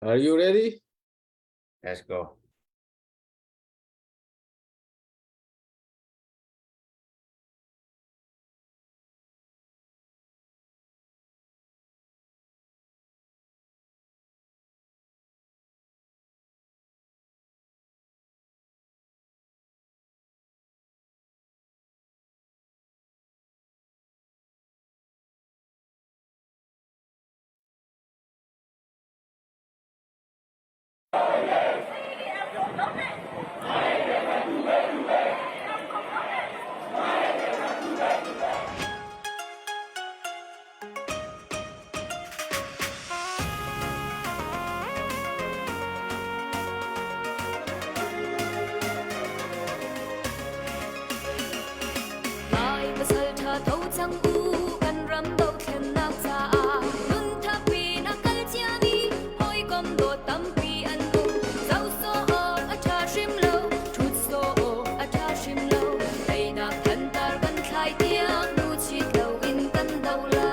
Are you ready? Let's go. Lai pasal ṭha tho cang u kan ram dothlennak caah nunthap in a kal ciami hawikom dawt tampi an um. Zoh sawh awk a ṭha hrim lo, ṭhut sawh awk a ṭha hrim lo. Teinak thantar kan thlai tiang nu chit loin kan do lai.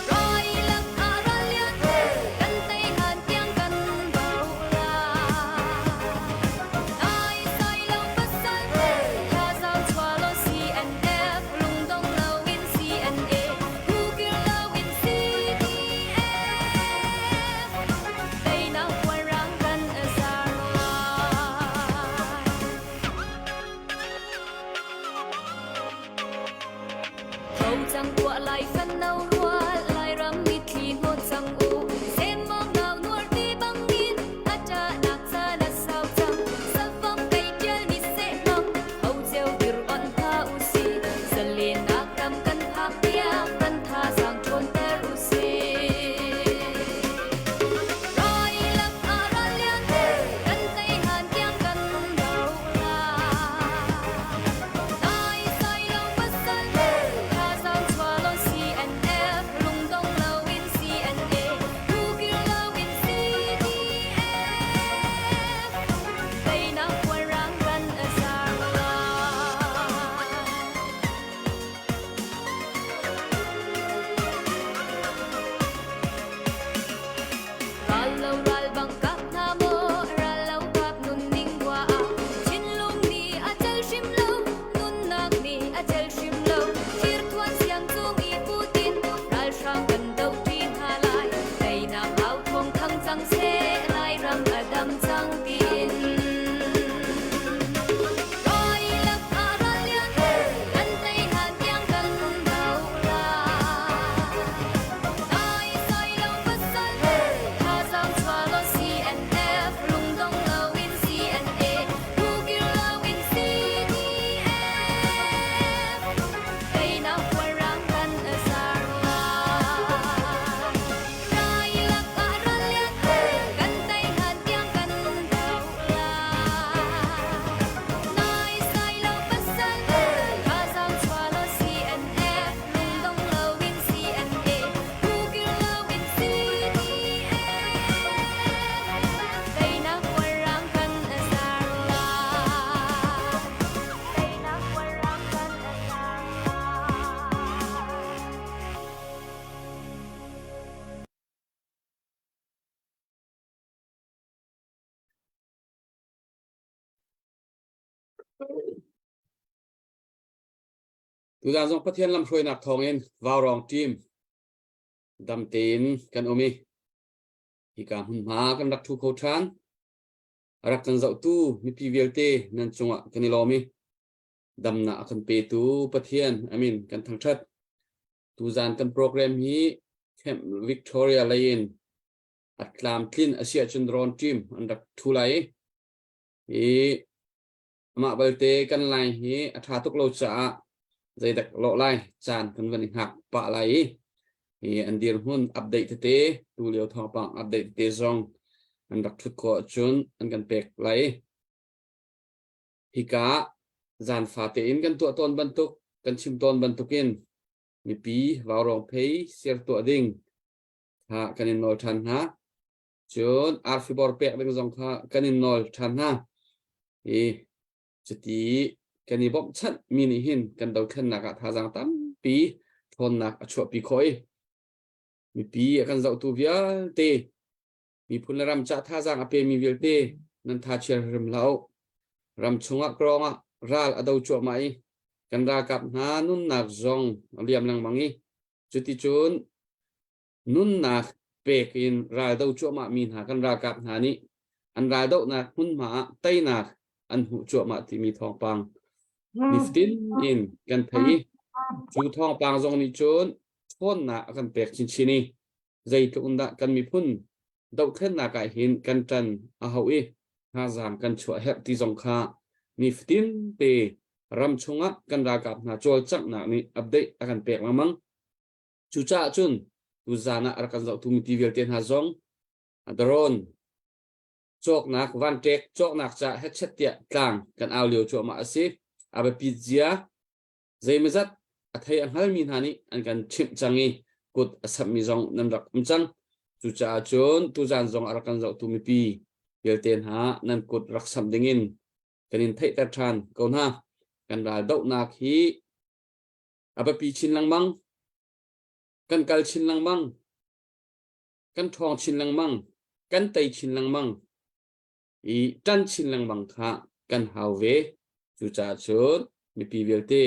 Rai lak ah ral lian kan tei han tiang kan do lai. Nai sai lo pasal thazaang chuah law CNF lungdong loin CNA hukir loin CDF teinak puanrang kan zar lai. Tho cang tuah lai fanno rual Lairam mitthli hnawt cang u Semmawng nau nuar ti bangin a ṭahnak caan a sau cang Safam kei ṭial mi sehmang ho ceu dir onh hna u si Zalennak ram kan phak tiang kan thazaang ṭhawnter u sih Rai lak ah ral lian kan tei han tiang kan do lai Nai sai lo pasal thazaang chuah law CNF lungdong loin CNA hukir loin CDF teinak puanrang kan zar lai. Ral lo ral bang kap hna maw, ral lo kap nunning bua ah thinlung nih a cel hrim lo, nunnak nih a cel hrim lo. Thirthuan siang cung i putin ralhrang kan doh ṭi hna lai. Teinak au thawng thang cang seh, Lairam a dam cang tiin. Rai lak ah ral lian, kan tei han tiang kan do lai. Nai sai lo pasal thazaang chuah law CNF lungdong loin CNA hukir loin CDF teinak puanrang kan zar lai. Rai lak ah ral lian kan tei han tiang kan do lai. Nai sai lo pasal thazaang chuah law CNF lungdong loin CNA hukir loin CDF teinak puanrang kan zar lai. Teinak puanrang kan zar lai. Tuzaan zong Pathian lamhruainak thawngin Vaurawng team dam tein kan um i hika hmunhma kan rak ṭhu kho ṭhan. A rak kan zohtu mipi vialte nan cungah kan i lawm i damnak a kan petu Pathian amin kan thangṭhat. Tuzaan kan program hi Camp Victoria lei in a tlamtlin a si ahcun drone team an rak ṭhu lai i Amah balte kan lai hi a ṭha tuk lo caah zeidak lawh lai caan kan van i hngak pah lai i hi an dirhmun update tete tu lio thawngpang update tete zong an rak ṭhut khawh ahcun an kan pek lai i hika zan fate in kan tuah tawn bantuk kan chim tawn bantukin mipi vaurawng phei share tuah ding kha kan in nawl ṭhan hna. Cun arfibor pek ding zong kha kan in nawl ṭhan hna. I cuti kan i bawmhchanh mi nih hin kan dothlennak ah thazaang tampi ṭhawnnak a chuahpi khawh i. Mipi a kan zohtu vialte miphun le ram ca thazaang a pemi vialte nan tha chia hrim hlah u. Ram chungah krawng ah ral a do cuahmah i kan ralkap hna nunnak zong a liam lengmang i cuticun nunnak pek in ral do cuahmah mi hna kan ralkap hna nih an raldohnak hmunhma ah teinak an hmuh cuahmah timi thawngpang nifatin in kan thei i cu thawngpang zong nih cun ṭhawnnak a kan pek chinchin i zeitluk in dah kan miphun dohthlennak ah hin kan ṭan a hau i thazaang kan chuah herh ti zong kha nifatin te ram chungah kan ralkap hna cawlcanghnak nih update a kan pek lengmang. Cucaah cun tuzaan ah a rak kan zohtu mipi vialte hna zong drone cawknak vanṭek cawknak ca hetchet tiah tlang kan au lio cuahmah a si. A biapit zia zeimawzat a thei a hngalmi hna nih an kan chimh cang i kut a samhmi zong nan rak um cang. Cucaah cun tuzaan zong a rak kan zohtu mipi vialte hna nan kut rak samh dingin kan in theihter ṭhan ko hna. Kan ral dohnak hi a biapi chin lengmang. Kan kal chin lengmang. Kan ṭhawng chin lengmang. Kan tei chin lengmang. I ṭan chin lengmang kha kan hau ve. Cucaah cun mipi vialte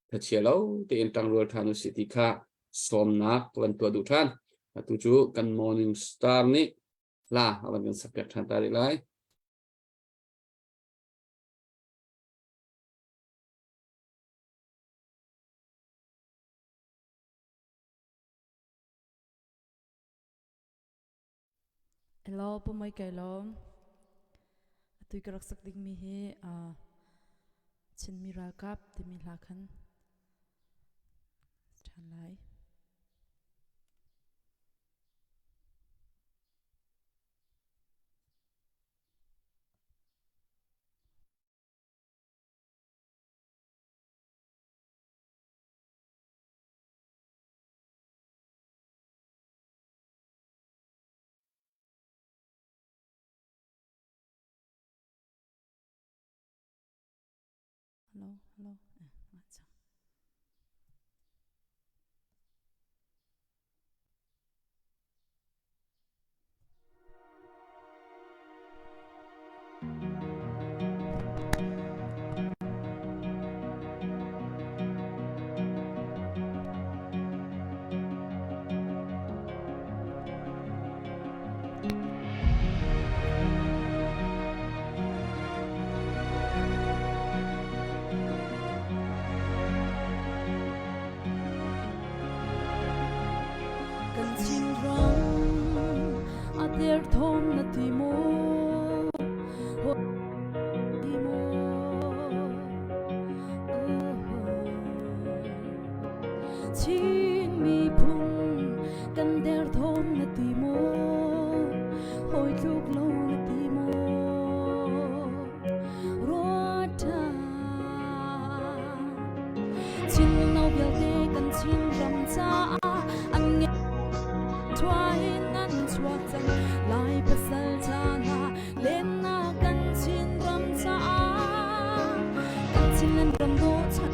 thachia lo tein ṭangrual ṭhan usih ti kha sawmnak ka van tuah duh ṭhan. Atu cu kan morning star nih hla a van kan sakpiak ṭhan ta rih lai. Hello, pumoi kai lawm. Atu ka rak sak dingmi hi Chinmi ralkap timi hla khan ṭhan lai. Hello, hello. Kan Chinram a derthawm na ti maw? Ti maw? Chin miphun kan derthawm na ti maw? Hawi tluk lo na ti maw? Ruat Chin no vialte kan Chinram caah an nge thuain an chuak cang Lai pasal tha hna lennak kan Chinram caah kan Chinland ram dawh chan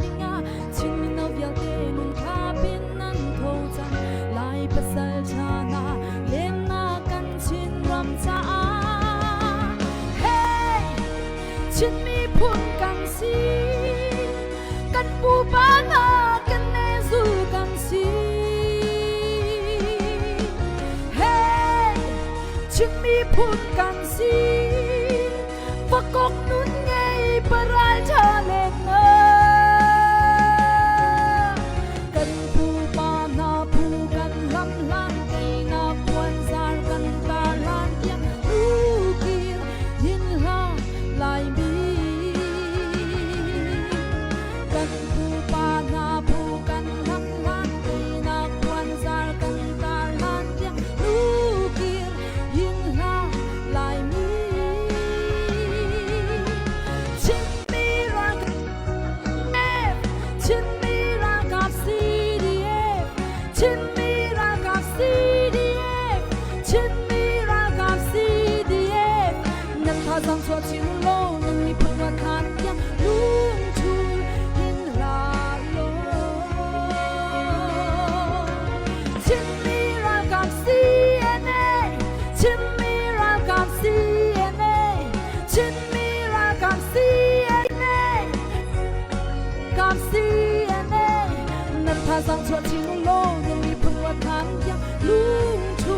dingah Chin mino vialte nun thap in nan tho cang Lai pasal tha hna lennak kan Chinram caah Hey Chin miphun kan si kan pupa hna kan nezul kan si Hey Chin miphun kan si pakok nun ngei paral tha let na kan pupa hna phu kan lam hlan teinak puanzar kan tar hlan tiang lukir hin hla Laimi kan pupa hna phu kan lam hlan teinak puanzar kan tar hlan tiang lukir hin hla Laimi Chinmi ralkap Chinmi ralkap CDF Chinmi ralkap CDF Chinmi ralkap CDF Nan thazaang chuah chin law nan miphun ruat hlan tiang lungthul in hlah law. Thazang chuah chin u law nan miphun ruat hlan tiang lungthu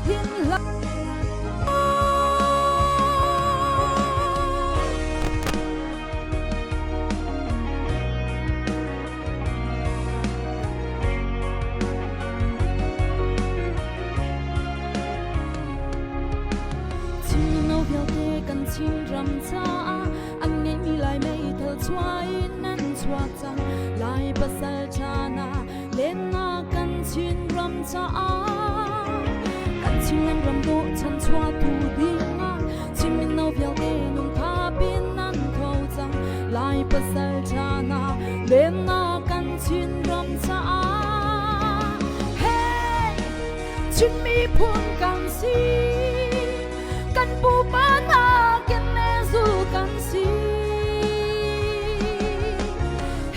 hin hlah. Chin mino vialte kan Chinram caah an ngeihmi Lai meithal chuah in nan chuak cang. Lai pasal ṭha hna lennak kan Chinram caah kan Chinland ram dawh chanchuahtu dingah Chin mino vialte nungtha pin nan tho cang. Lai pasal ṭha hna lennak kan Chinram caah. Hey! Chin miphun kan si kan pupa hna ken le zul kan si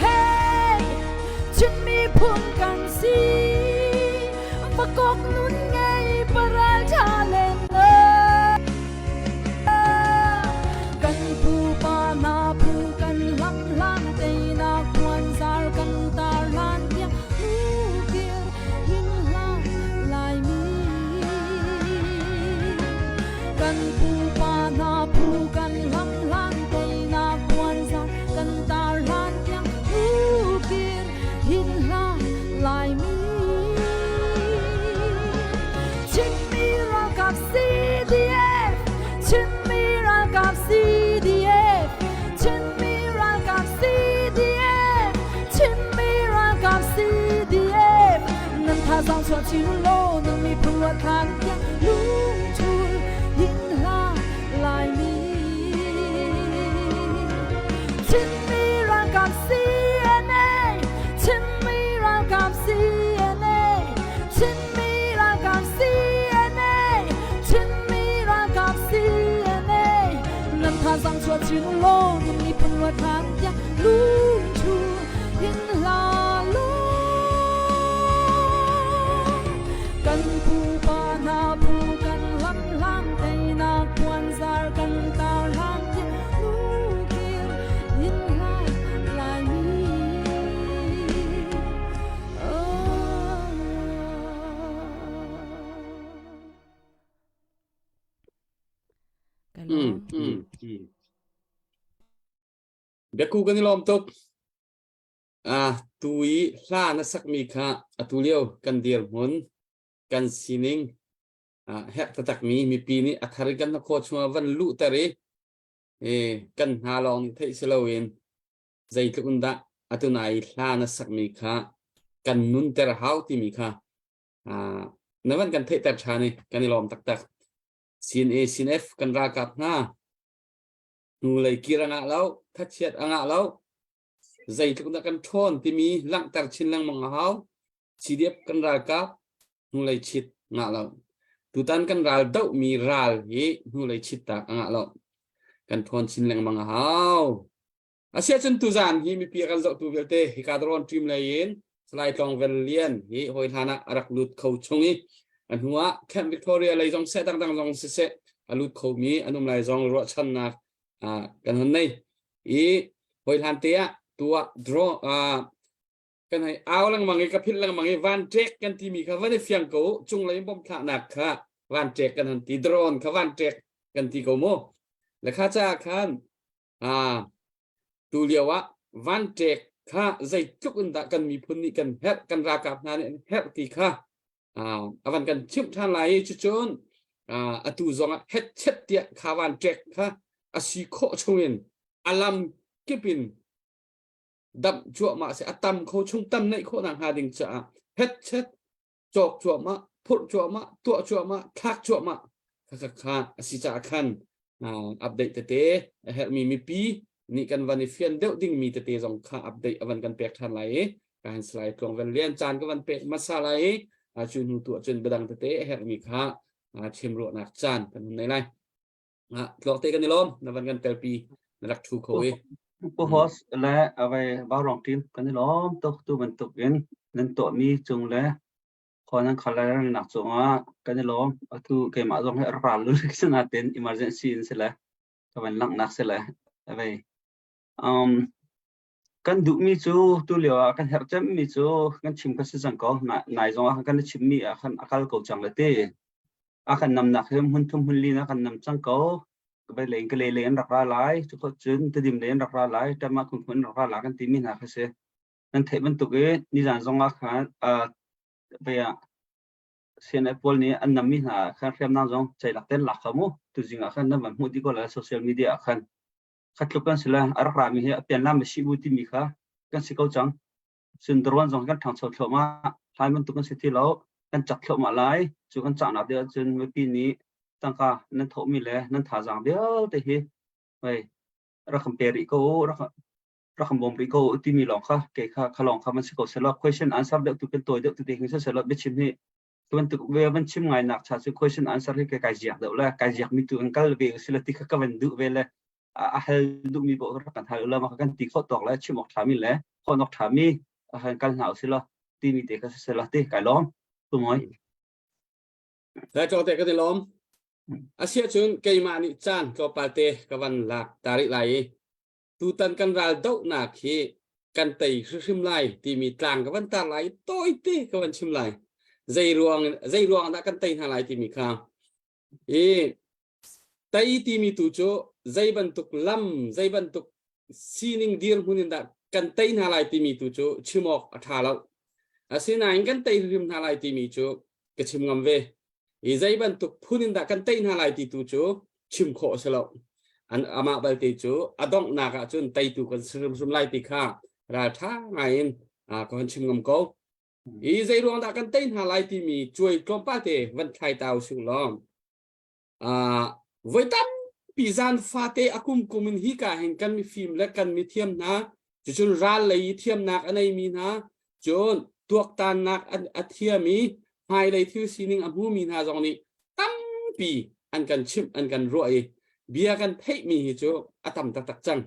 Hey Chin miphun kan si Vakok nun ngei paral tha len Kan pupa hna phu kan hlam hlan teinak puanzar kan tar hlan tiang nukir hin hlah Laimi. Kan pupa hna phu kan hlam hlan teinak puanzar kan tar hlan tiang nukir hin hlah Laimi. Chinmi ralkap CDF Chinmi ralkap CDF Chinmi ralkap CDF Chinmi ralkap CDF Nan thazaang chuah chin law nan miphun ruat hlan tiang lungthul hin hlah Laimi Chinmi ralkap CNA Chinmi ralkap CNA Chinmi ralkap CNA Chinmi ralkap CNA Nan thazaang chuah chin law nan miphun ruat hlan tiang lungthu hin hlah law Kan pupa hna phu kan lam hlan teinak puanzar kan tar hlan tiang lukir hin hlah Laimi Biaku kan i lawm tuk. Ah, tu i hla na sakmi kha atu lio kan dirhmun, kan sining, ah, herh taktakmi mipi nih a thar in kan hnakhaw chungah van luhter i eh, kan hna lawng nih theih si loin zeitluk in dah atu nai hla na sakmi kha kan nunter hau timi kha na van kan theihter ṭhan i kan i lawm taktak. CNA, CNF kan ralkap hna hnulei kir a ngah lo, thachiat a ngah lo, zeitluk dah kan ṭhawn timi langhter chin lengmang a hau. CDF kan ralkap hnulei chit ngah lo. Tutan kan ral dohmi ral hi hnulei chit tak a ngah lo. Kan ṭhawn chin lengmang a hau. Asiahcun tuzaan hi mipi a kan zohtu vialte hika drone team lei in Salai Tlawng Vel Lian hi hawi hlan ah a rak lut kho chung i a hnu ah Camp Victoria lei zong seh dangdang zong siseh a lut khomi an um lai zong ruahchannak kan hon nei i hawi hlan te ah tu ah draw kan hei au lengmang i ka philh lengmang i van ṭek kan timi kha van i fiang ko cunglei bom thlahnak kha van ṭek kan han ti drone kha van ṭek kan ti ko mu le kha caah khan Tu lio ah vanṭek kha zeitluk in dah kan miphun nih kan herh, kan ralkap hna nih an herh ti kha a van kan chimh ṭhan lai i cucun atu zong ah hetchet tiah kha vanṭek kha a si khawh chungin a lam kip in damh cuahmah seh, a tam kho chung tam neih khawh nak hnga ding caah hetchet cawk cuahmah, phurh cuahmah, tuah cuahmah, thlak cuahmah kha kha a si caah khan update tete a herhmi mipi nih kan van i fian deuh dingmi tete zong kha update a van kan pek ṭhan lai i ka han salai tluang vel lian caan ka van pek hmasa lai i cu hnu tu ahcun biadang tete a herhmi kha chim ruahnak caan kan hun nei lai. Tluang te kan i lawm na van kan telpi na rak thu kho i. Pu host le avai Vaurong team kan i lawm tuk tu bantuk in nan tuahmi cung le khua nan khalar nak cungah kan i lawm. Atu keimah zong hi ral lu sinatin emergency in sile ka van langhnak sile avai. Um, Kan duhmi cu tulio ah kan herh cemmi cu kan chim kha si cang ko. Nai zong ah kan i chimmi ah khan a kal ko cang le ti. A kan namnak hi hmun thum hmun li na kan nam cang ko. Ka lei ka le lei an rak ra lai. Cu cun Tedim lei an rak ra lai. Tama khun khun an rak ra lai kan timi hna kha si. Nan theih bantuk i nizan zong ah khan ve ah CNF pawl nih an nammi hna khan hriamnam zong ceilak ten lak kha mu. Tuzing ah khan nan van hmuh dih ko lai social media ah khan. Khat tluk kan si le a rak rami hi a pianlam a si bu timi kha kan si ko cang. Cun dawrwan zong kan ṭhangcho thluahmah. Hlai bantuk kan si ti lo. Kan cak thluahmah lai. Cu kan cahnak ding ahcun mipi nih tangka nan thawhmi le nan thazaang vialte hi hei rak kan pe rih ko u, rak rak kan bawm rih ko u timi lawng kha kei kha kha lawng kha van si ko sehlaw question answer deuh tu kan tawi deuh tu te hin siselaw biachim hi Tu bantuk ve van chim ngai nak cha cu question answer hi kai ziak deuh le kai ziak mi tu an kal ve usila ti kha ka van duh ve le a hal duh mi bo kan hal ula ma kan ti kho tawk le chim ok tha mi le khon ok tha mi a han kal hna usila ti mi te kha sela ti kai lom tu moi. Lai to te ka ti lom. Asia cun keimah nih caan tlawmpal te ka van lak ta rih lai i tutan kan ral dohnak hi kan tei hrimhrim lai timi tlang ka van tar lai tawite ka van chim lai. Zei ruang dah kan tei hna lai timi kha. I tei timi tu cu zei bantuk lam, zei bantuk sining dirhmun in dah kan tei hna lai timi tu cu chim awk a ṭha lo. Asinain kan tei hrimhrim hna lai timi cu ka chim ngam ve. I zei bantuk phun in dah kan tei hna lai ti tu cu chim khawh a si lo. An amah balte cu a donghnak ah cun teitu kan si hrimhrim lai ti kha ralṭha ngai in ka hun chim ngam ko. I zei ruang dah kan tei hna lai timi cuai tlawmpal te van thlai ta using law voi tampi zan fate a kum kum in hi ka hin kan mifim le kan mithiam hna cucun ral lei i thiamnak a neimi hna cun tuaktannak a thiam i hmailei thil sining a hmumi hna zong nih tampi an kan chimh an kan ruah i bia kan theihmi hi cu a tam taktak cang.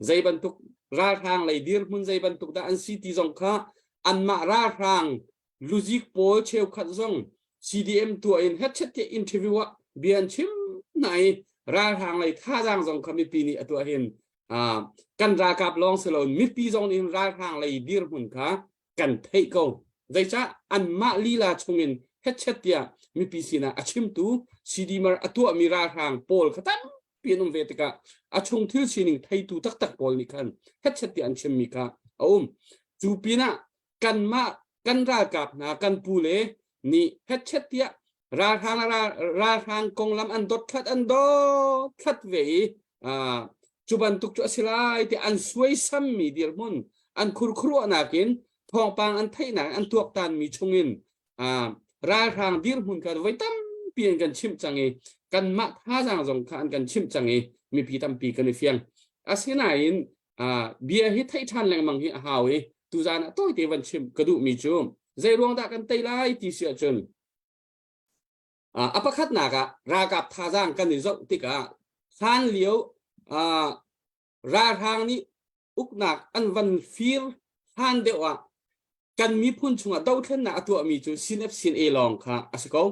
Zei bantuk ralhrang lei dirhmun zei bantuk dah an si ti zong kha anmah ralhrang luzik pawl cheukhat zong CDM tuah in hetchet tiah interview ah bia an chim hna i ralhrang lei thazaang zong kha mipi nih a tuah hin kan ralkap lawng si lo mipi zong nih ralhrang lei dirhmun kha kan theih ko. Zeicah anmah lila chungin hetchet tiah mipi sinah a chimtu CDMar a tuahmi ralhrang pawl kha tampi an um ve tikah a chung thil sining theitu taktak pawl nih khan hetchet tiah an chimmi kha a um. Cu pinah kanmah kan ralkap hna kan pu le nih hetchet tiah ralhrang ralhrang konglam an dothlat an dothlat ve i cu bantuk cu a si lai ti an suaisammi dirhmun an khurkhuruahnak in thawngpang an theihnak an tuaktanmi chungin ralhrang dirhmun kha voi tampi an kan chimh cang i kanmah thazaang zong kha an kan chimh cang i mipi tampi kan i fiang. Asinain bia hi theih ṭhan lengmang hi a hau i tuzaan ah tawite van chim ka duhmi cu zei ruang dah kan tei lai ti si ahcun a pakhatnak ah ralkap thazaang kan i zoh tikah hlan lio ralhrang nih uknak an van fir hlan deuh ah kan miphun chungah dothlennak a tuahmi cu CNF CNA lawng kha a si ko.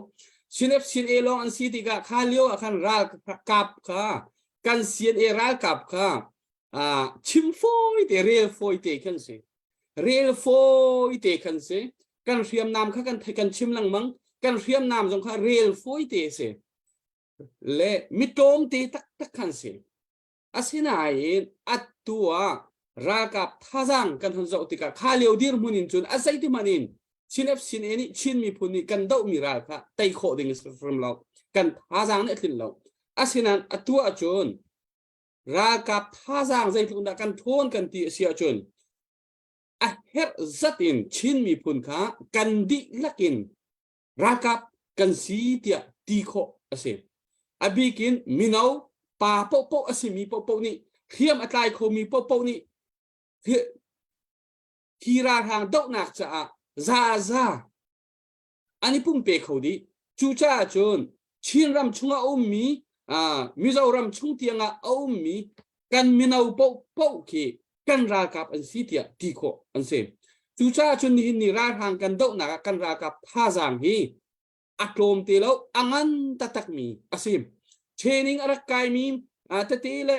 CNF CNA lawng an si tikah kha lio ah khan ralkap kha kan CNA ralkap kha chim fawi te rel fawi te khan si. Rel fawi te khan si. Kan hriamnam kha kan kan chim lengmang. Kan hriamnam zong kha rel fawi te si. Le mitlawm te taktak khan si. Asinain atu ah ralkap thazaang kan hun zoh tikah kha lio dirhmun in cun a zeiti hmanh in Chin FCNA nih Chin miphun nih kan dohmi ral kha tei khawh ding a si hrim lo. Kan thazaang nih a tlinh lo. Asinain atu ahcun ralkap thazaang zeitluk dah kan ṭhawn kan ti a si ahcun a herh zat in Chin miphun kha kan dihlak in ralkap kan si tiah ti khawh a si. A bik in mino pa paohpaoh a simi paohpaoh nih hriam a tlai khomi paohpaoh nih hi ralhrang dohnak caah zaza an i pumpe kho dih. Cucaah cun Chinram chungah a ummi Mizoram chung tiangah a ummi kan mino paohpaoh khi kan ralkap an si tiah ti khawh an si. Cucaah cun nihin ni ralhrang kan dohnak ah kan ralkap thazaang hi a tlawm te lo, a ngan taktakmi a si. Training a rak kaimi tete le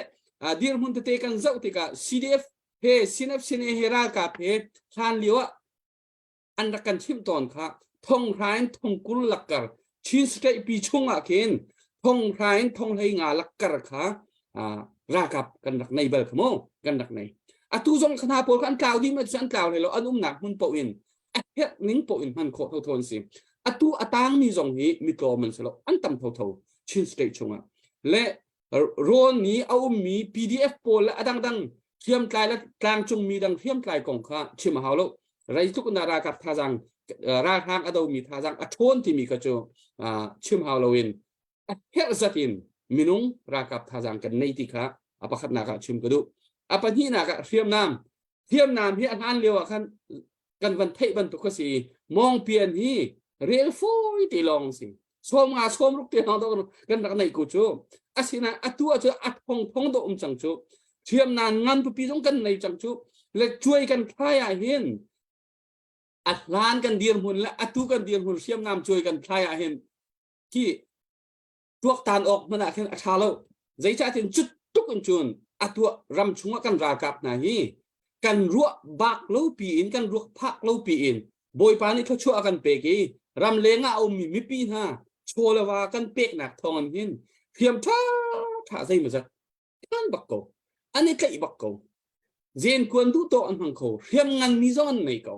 dirhmun tete kan zoh tikah CDF. He CNF CNA he ralkap he hlan lio ah an rak kan chimh tawn kha thong hra in thong 20 lakkar Chin State pi chung ah khin thong hra in thong 15 lakkar kha ralkap kan rak nei bal kha mu kan rak nei. Atu zong khana pawl kha an tlau ding ma cu an tlau hlei lo, an umnak hmun paoh in a herh ning paoh in hman khawh thotho an si. Atu a tangmi zong hi mi tlawm an si lo, an tam thotho Chin State chungah. Le rawn ni a ummi PDF pawl le a dangdang hriamtlai le tlangcungmi dang hriamtlai kong kha chim a hau lo. Reitluk na ralkap thazang ralhrang a domi thazang a ṭhawn timi kha cu chim hau loin a herh zat in minung ralkap thazang kan nei ti kha a pakhatnak ah chim ka duh. A pahnihnak ah hriamnam. Hriamnam hi a hlan lio ah khan kan van theih bantuk kha si. Mawngpian hi rel fawi te lawng si. 50 60 te lawng dawh kan rak neih ko cu. Asinain atu ah cu a thong thong dawh um cang cu. Hriamnam ngan pipi zong kan nei cang cu. Le cuai kan thlai ah hin a hlan kan dirhmun le atu kan dirhmun hriamnam cuai kan thlai ah hin khi tuaktan awk hmanh ah khin a ṭha lo. Zeicahtiah cut tuk in cun a tuah ram chungah kan ralkap hna hi kan ruah bak lo piin kan ruak phak lo piin Bawipa nih thluachuah a kan pek i ram leng ah a ummi mipi hna chaw le va kan peknak thawng in hin hriam ṭha ṭha zeimawzat kan bak ko, an i tlaih bak ko. Zen kuan duh tawh an hmang kho, hriam ngan mi zong an nei ko.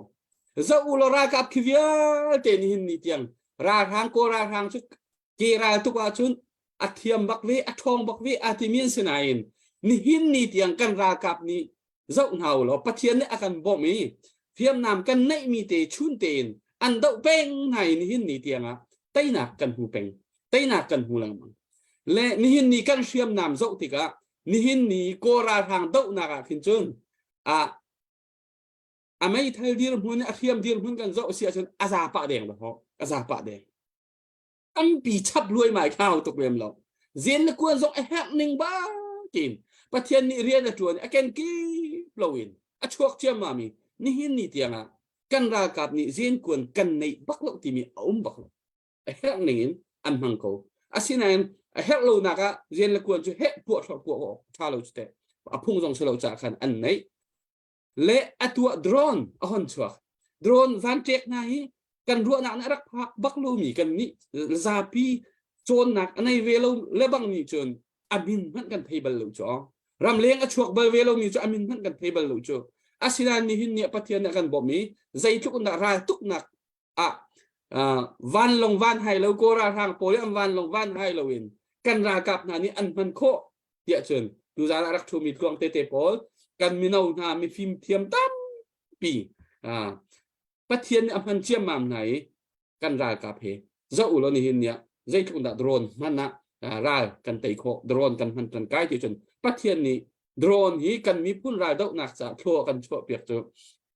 Zoh u law ralkap khi vialte nihin ni tiang ralhrang kawl ralhrang cu ke ral tuk ahcun a thiam bak ve, a ṭhawng bak ve a timi an si nain nihin ni tiang kan ralkap nih zoh hna u law Pathian nih a kan bawmh i hriamnam kan neihmi te chun tein an doh peng hna i nihin ni tiangah teinak kan hmu peng, teinak kan hmu lengmang. Le nihin ni kan hriamnam zoh tikah nihin ni Kawl ralhrang dohnak ah khin cun a a meithal dirhmun a hriam dirhmun kan zoh si ahcun a za pah deng lo, a za pah deng. Tampi chap luaimai kha hau tuk lem lo. Zen le kuan zong a herh ning bakin Pathian nih rian a ṭuan i a kenkip loin a chuak ciammam i nihin ni tiangah kan ralkap nih zen kuan kan neih bak lo timi a um bak lo. A herh ning in an hmang ko. Asinain a herh lonak ah zen le kuan cu heh puah thlorh puah awk ṭha lo cu teh. A phung zong si lo caah khan an neih. Le atu ah drone a hon chuak. Drone van ṭek hna hi kan ruahnak nih a rak phak bak lomi kan nih zapi cawnnak a nei ve lo le bang nih cun a min hmanh kan thei bal lo cu. Ramleng a chuak bal ve lomi cu a min hmanh kan thei bal lo cu. Asinain nihin ni ah Pathian nih a kan bawmh i zeitluk in dah raltuknak ah vanlawng van hai lo kaw ralhrang pawl i an vanlawng van hai loin kan ralkap hna nih an hman khawh tiah cun tuzaan ah rak ṭhumi tluang tete pawl kan mino hna mifim thiam tampi Pathian nih a hman ciammam hna i kan ralkap he zoh u law nihin ni ah zeitluk dah drone hman ah ral kan tei khawh, drone kan hman tan kai ti cun Pathian nih drone hi kan miphun ral dohnak caah thlua kan chuah piak cu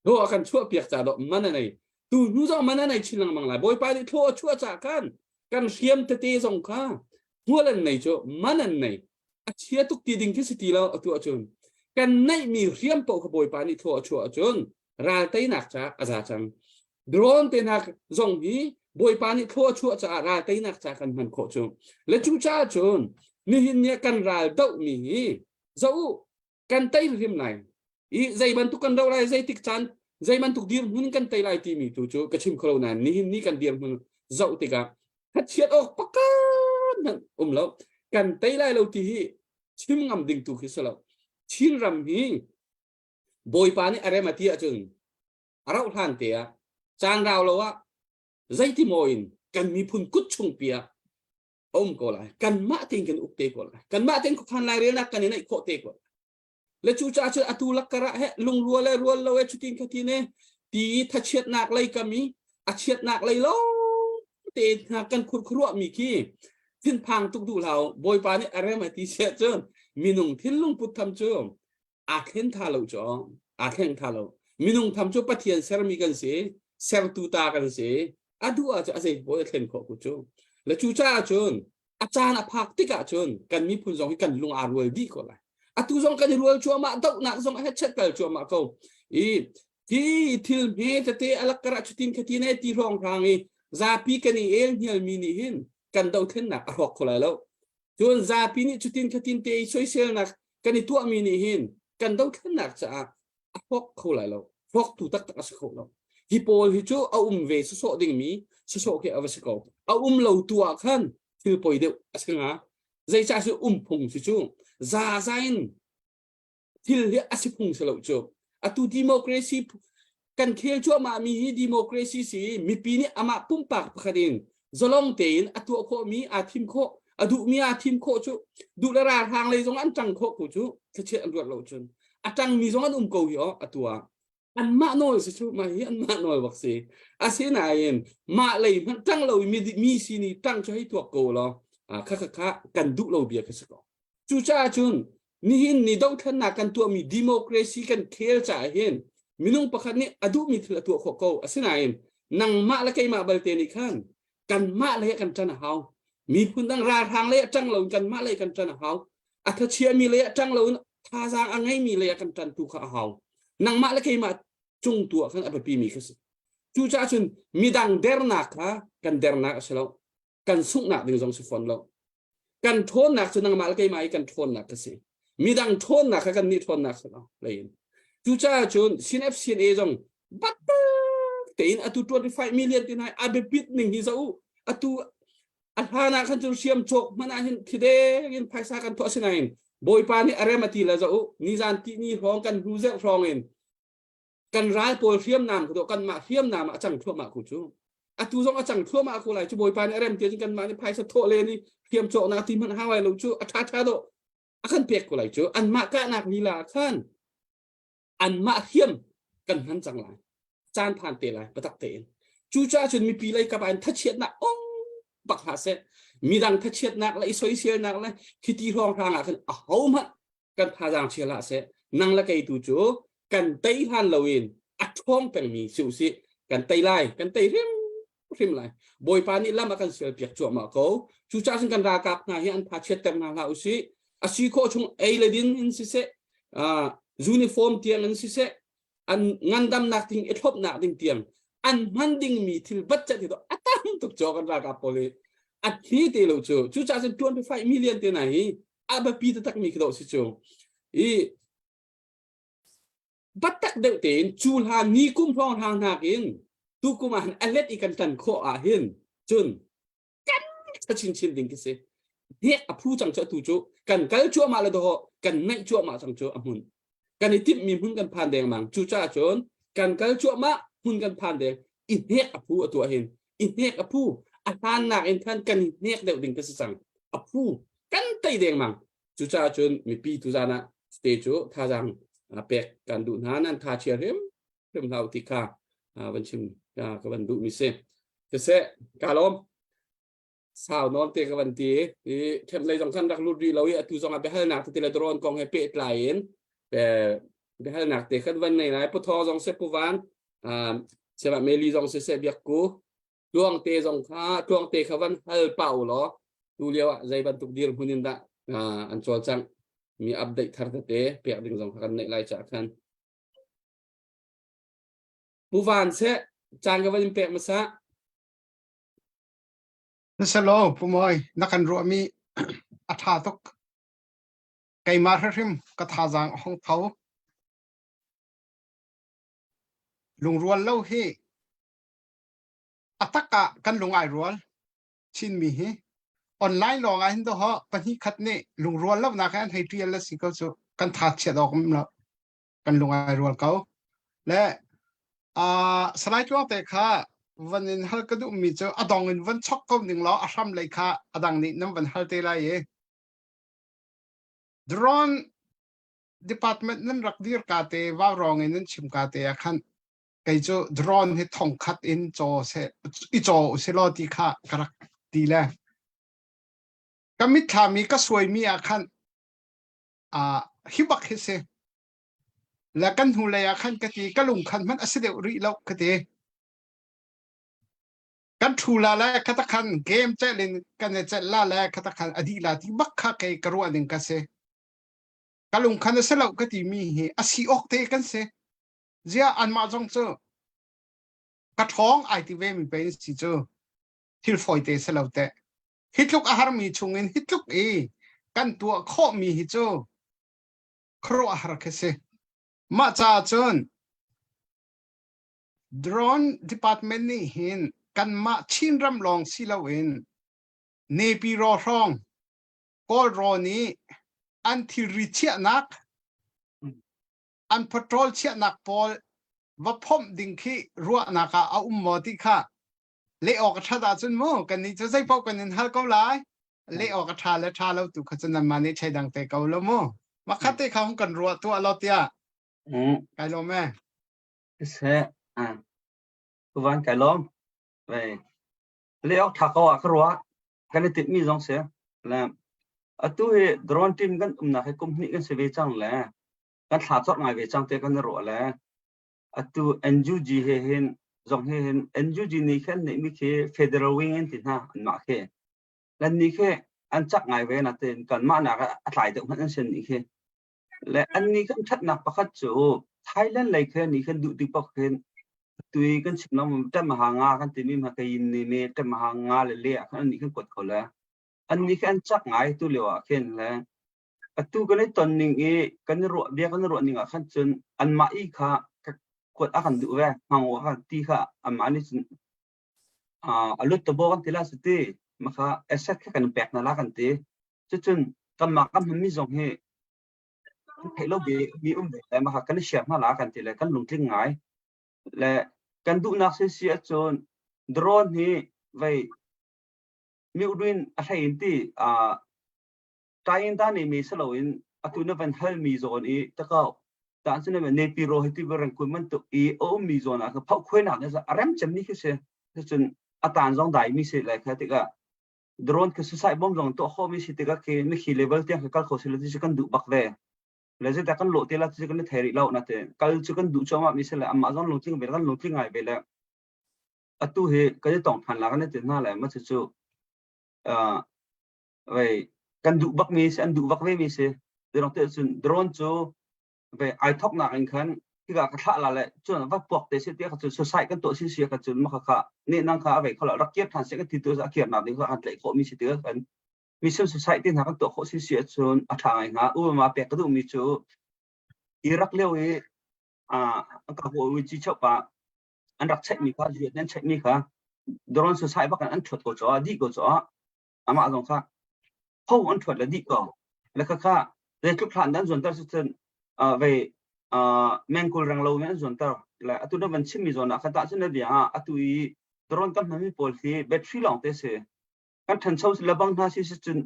thlua kan chuah piak ca dawh man a nei. Tu hnu zong man a nei chin lengmang lai. Bawipa nih thlua a chuah caah khan kan hriam tete zong kha hmual an nei cu man an nei. A chia tuk ti ding khi si ti lo. Atu ahcun kan neihmi hriam paoh kha Bawipa nih thlua a chuah ahcun ral teinak caah a za cang. Drone te hna zong hi Bawipa nih thlua a chuah caah ral teinak caah kan hman khawh cu. Le cu caah cun nihin ni ah kan ral dohmi hi zoh u, kan tei hrim lai i zei bantuk kan doh lai, zeitik caan zei bantuk dirhmun kan tei lai timi tu cu ka chim kho lo nain nihin ni kan dirhmun zoh tikah khachiat awk pakhat hmanh um lo. Kan tei lai lo ti hi chim ngam ding tu khi si lo. Chin ram hi Bawipa nih a rem a ti ahcun a rauh hlan te ah caan rau lo ah zeiti maw in kan miphun kut chung pi ah a um ko lai. Kanmah tein kan uk te ko lai. Kanmah tein khuakhan lairelnak kan i neih khawh te ko lai. Le cu caah cun atu lakkar ah he lungrual le rual lo e cutin khatin e ti i thachiatnak lei kam i a chiatnak lei lo te hna kan khurkhuruah mi khi thinphang tuk duh hlah. Bawipa nih a rem a ti siah cun minung thinlung put tham cu aa thlen tha lo cu, aa thleng tha lo. Minung tham cu Pathian sermi kan si, sertu ta kan si. A duh ah cu a zei pawl a thlen khawh ku cu. Le cu caah cun a caan a phak tikah cun kan miphun zong hi kan lung aa rual dih ko lai. Atu zong kan i rual cuahmah, dohnak zong a hetchet kal cuahmah ko i hi thil hme tete a lakkar ah cutin khatin e ti hrawng hrang i zapi kan i el hnial mi nih hin kan dothlennak a hrawk kho lai lo. Cun zapi nih cutin khatin te i soiselnak kan i tuahmi nih hin kan dothlennak caah. A hrawk kho lai lo. Hrawktu taktak a si kho lo. Hi pawl hi cu a um ve sawsawh dingmi sawsawh khi a va si ko. A um lo tu ah khan thil poi deuh a si hnga. Zeicah si um phung si cu zaza in thil hi a si phung si lo cu. Atu democracy kan khel cuahmah mi hi democracy si mipi nih amah pumpak pakhat in zalong tein a tuah khawh mi aa thim khawh a duh mi aa thim khawh cu duh le ralhrang lei zong an ṭang khawh ko cu thlachiat an ruat lo cun a ṭang mi zong an um ko hi aw atu ah anmah nawl si cu mah hi anmah nawl bak si asinain mah lei hmanh ṭang lo mi mi sini ṭang cu hei tuak ko law kha kha kha kan duh lo bia kha si ko Cucaah cun nihin ni dothlennak kan tuahmi democracy kan khel caah hin minung pakhat nih a duhmi thil a tuah khawh ko. Asinain nangmah le keimah balte nih khan kanmah lei ah kan ṭan a hau. Miphun dang ralhrang lei ah ṭang loin kanmah lei kan ṭan a hau. A thachiami lei ah ṭang loin thazaang a ngeimi lei ah kan ṭan tu kha a hau. Nangmah le keimah cung tu ah khan a biapimi kha si. Cucaah cun midang dernak kha kan dernak a si lo. Kan sunghnak ding zong si fawn lo. Kan ṭhawnnak cu nangmah le keimah i kan ṭhawnnak ka si. Midang ṭhawnnak kha kannih ṭhawnnak si lo lein. Cucaah cun CNF CNA zong battak tein atu 25 million tin hai a biapit ning hi zoh u. Atu a hlan ah khan cun hriam cawk hmanh ah hin thideng in phaisa kan thawh asinain Bawipa nih a rem a ti le zoh u. Nizan ti ni hrawng kan hnu zerh hrawng in kan ral pawl hriamnam ku kanmah hriamnam ah a cang thluahmah ku cu atu zong a cang thluahmah ko lai cu bawipa nih a rem ti cun kanmah nih phaisa thawh len i hriam cawknak ti hmanh hau lai lo cu a ṭha ṭha dawh a kan pek ko lai cu anmah kahnak lila ah khan anmah hriam kan hman cang lai caan phan te lai patak tein cucaah cun mipi lei kap ah in thachiatnak ong bak hlah seh midang thachiatnak le i soiselnak le khiti hrawng hrang ah khan a ho hmanh kan thazaang chia hlah seh nang le kei tu cu kan tei hlan loin a ṭhawng pengmi si usih kan tei lai kan tei hrim hrim lai bawipa nih lam a kan sial piak cuahmah ko cucaah cun kan ralkap hna hi an tha chiatter hna hlah usih a si khawh chung ei le din in siseh uniform tiang in siseh an ngandamnak ding i thlopnak ding tiang an hman dingmi thil budget hi a tam tuk cho kan ralkap pawl hi a thi te lo cu cucaah cun 25 million te na hi a biapi taktak mi khi dawh si cu i batak deuh tein cu hlan ni kum hrawng hlang nakin tu kum ah hin a let i kan tan khawh ah hin cun kan tha chinchin ding khi si hnek a phu cang cu atu cu kan kal cuahmah le dawh kan naih cuahmah cang cu a hmun kan i timhmi hmun kan phan dengmang cucaah cun kan kal cuahmah hmun kan phan deng i hnek a phu a tuah hin i hnek a phu a hlannak in khan kan i hnek deuh ding ka si cang a phu kan tei dengmang cucaah cun mipi tuzan ah ste cu thazaang pek kan duh hna nan tha chia hrim hrim hlah ti kha van chim ka van duh mi si siseh ka lawm sau nawn te ka van ti i camp lei zong khan rak lut rih lo i atu zong ah biahalnak te le drone kong he pehtlai in biahalnak te khan van nei lai puthaw zong se puvan sema meli zong se se biak ku tuang te zong kha tuang te kha van hal pa u law tu lio ah zei bantuk dir hmun in dah an cawlcangh mi update thar tete pek ding zong kha kan neih lai cha khan Puvan se caan ka van in pek masa Na selo Pumawi na kan ruahmi a ṭha tuk. Keimah hrimhrim ka thazaang a hung tho. Lungrual lo hi a tak ah kan lung ai rual Chinmi hi online lawng ah hin dawh pahnih khat nih lungrual lonak he an hei ṭial a si ko cu kan tha chiat awk um lo. Kan lung ai rual ko. Le uh, Salai Tluangte kha van in hal ka duhmi cu a dong in van chok ko ning law a hram lei kha a dang nih nan van hal te lai i drone department nan rak dir ka te vaurawng in nan chim ka te ah khan kei cu drone hi thong khat in caw se i caw usih law ti kha ka rak ti le ka mitthlam i ka suaimi ah khan uh, hi bak hi si le kan hnulei ah khan ka ti ka lung khan hmanh a si deuh rih lo ka ti kan thu la le khata khan game cel in kan i celh la le khata khan a dih la ti bak kha kei ka ruah ning ka si ka lung khan a si lo ka ti mi hi a si awk te kan si zia anmah zong cu ka ṭhawng ai ti ve mi pe si cu thil fawi te si lo te hi tluk a har mi chung in hi tluk i kan tuah khawh mi hi cu khuaruahhar khi si. Mah caah cun drone department nih hin kanmah Chinram lawng si loin Naypyidaw hrawng Kawlraw nih an thilri chiahnak an patrol chiahnak pawl va phomh ding khi ruahnak ah a um maw ti kha leh awk a ṭhat ahcun mu kannih cu zeipaoh kan in hal ko lai. Leh awk a ṭha le ṭha lo tu kha cu nanmah nih thleidang te ko lo mu. Makhat te kha hung kan ruah tuah lo tiah. Kai lawm e. Siseh, Tuvan kai lawm. Vei. Le awk ṭha ko ah ka ruah. Kan i tinh mi zong si. Le atu hi drone team kan umnak hi kum hnih kan si ve cang le kan thla cawk ngai ve cang te kan i ruah le atu NUG he hin zong he hin NUG nih khan neihmi khi federal wing in ti hna anmah khi lan nih khi an cak ngai ve natin kanmah nak ah a tlai deuh hmanh an sin nih khi le an nih kan ṭhatnak pakhat cu Thailand lei khi nih khan duh tik paoh khin tui kan chim lo ṭem ha nga kan timi ma kayin ni me ṭem ha nga le le ah khan an nih khan kuat kho le an nih khi an cak ngai tu lio ah khin le Atu kan i ton ning i kan i ruah bia kan i ruah ning ah khan cun anmah i kha kuat a kan duh ve. Hmang a kan ti kha anmah nih cun a lut tabaw kan ti la si ti. Maka asset kha kan pek hna la kan ti. Cucun kanmah kan hmanmi zong hi kan theih lo bi mi um ve le maka kan i share hna la kan ti le kan lungtling ngai. Le kan duhnak si si ahcun drone hi vei miurin a hlei in ti Tayin ta nih mi si loin atu na van halmi zawn i takau ta cu na Nepiro hi ti rangkun bantuk i a ummi zawn ah phoh khuainak ne a rem cemmi khi si. Cun a tan zong dai mi si lai kha tikah drone khi suicide bomb zong tuah khawh mi si tikah khi mikhi level tiang khi kal kho si lo ti kan duh bak ve. Le zeidah kan lawh te la ti kan thei rih lo na te kal cu kan duh cuahmah mi si le amah zong lungtling ve kan lungtling ngai ve le atu hi kan i tong than la kan i ti hna le ma cu vei kan duh bak mi si an duh bak ve mi si drone te cun drone cu vei ai thok nak in khan hika ka thlah la le cun va puak te si ti ka cun suicide kan tuah si si ka cun maka kha ne nang kha avei khola rak kir than se kan ti tu a kir nak ding kha an tlaih khawh mi si ti kan mission society hna kan tuah khawh si si cun a tha ngai hnga u ma pek ka duh mi cu Iraq lio i a ka ho wi chi chop pa an rak check mi kha zuat nan check mi kha drone suicide bak an thuat ko cho di ko cho amah zong kha ho an ṭhuat le dih ko le khakha zeitluk hlan dah an zuanter si cun vei mengkul reng lo in an zuanter le atu na van chimmi zawn ah khan tah cun na bia ah atu i drone kan hmanmi pawl hi battery lawng te si kan ṭhancho le bang hna si si cun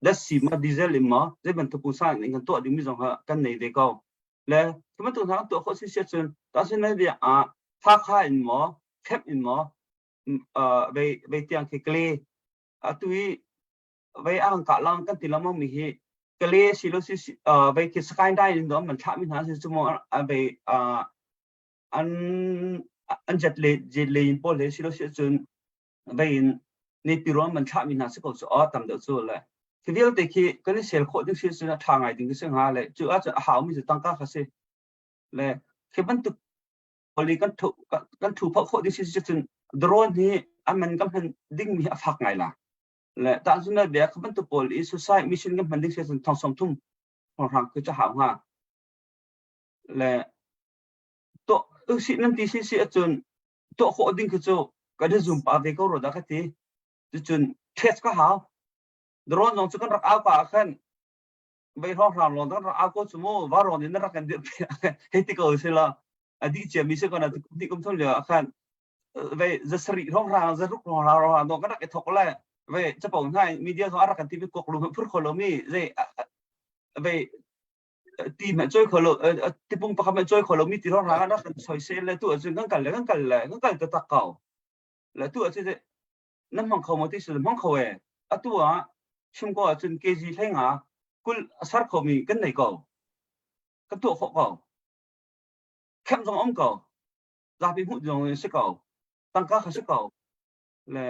datsi ma diesel in ma zei bantuk pungsa in kan tuah dingmi zong kha kan nei ve ko le cu bantuk hna kan tuah khawh si si cun tah cun na bia ah Hakha in maw Kemp in maw vei vei tiang khi kle atu i vei a kan kah lang kan ti lengmang mi hi kale si lo si vei khi sky dai in dom man thlah mi hna si cu mo vei an an jet le jet le in pawl he si lo si cun vei in ne pi ruang man thlah mi hna si ko cu a tam deuh cu le khi vialte khi kan i sel khawh ding si cun a tha ngai ding si hnga le cu ah cun a hau mi cu tangka kha si le khi bantuk Pali kan thu kan thu phah khawh ding si cun drone hi a man kan hman ding mi a fak ngai la le ta cun na bia kha bantuk pawl i suicide mission kan hman ding si cun thong som thum hrang ku cha hau hnga le to si nan ti si si acun to khawh ding khi cu kan i zoom pa ve ko ro da ka ti cun test ka hau drone zong cu kan rak au pa khan vei hrawng hram lawng dang rak au ko cu mu va rawn in rak kan dir hei ti ko si la a dih cia mi si ko na ti kum thum lio ah khan vei za sarih hrawng hrang za ruk hrawng hrang hrang dong kan rak i thok le vei capo hna media zong a rak kan ti mi kok lu phur kho lo mi zei vei ti me choi kho lo tipung pakhat me choi kho lo mi ti hrawng hrang rak kan soisel le tu ahcun kan kal le kan kal le kan kal ta tak ko le tu ahcun nan hmang kho maw ti si hmang kho e atu ah chim ko ahcun kg hlei nga kul a sar kho mi kan nei ko kan tuah khawh ko khem zong um ko zapi hmuh zong in si ko tangka kha si ko le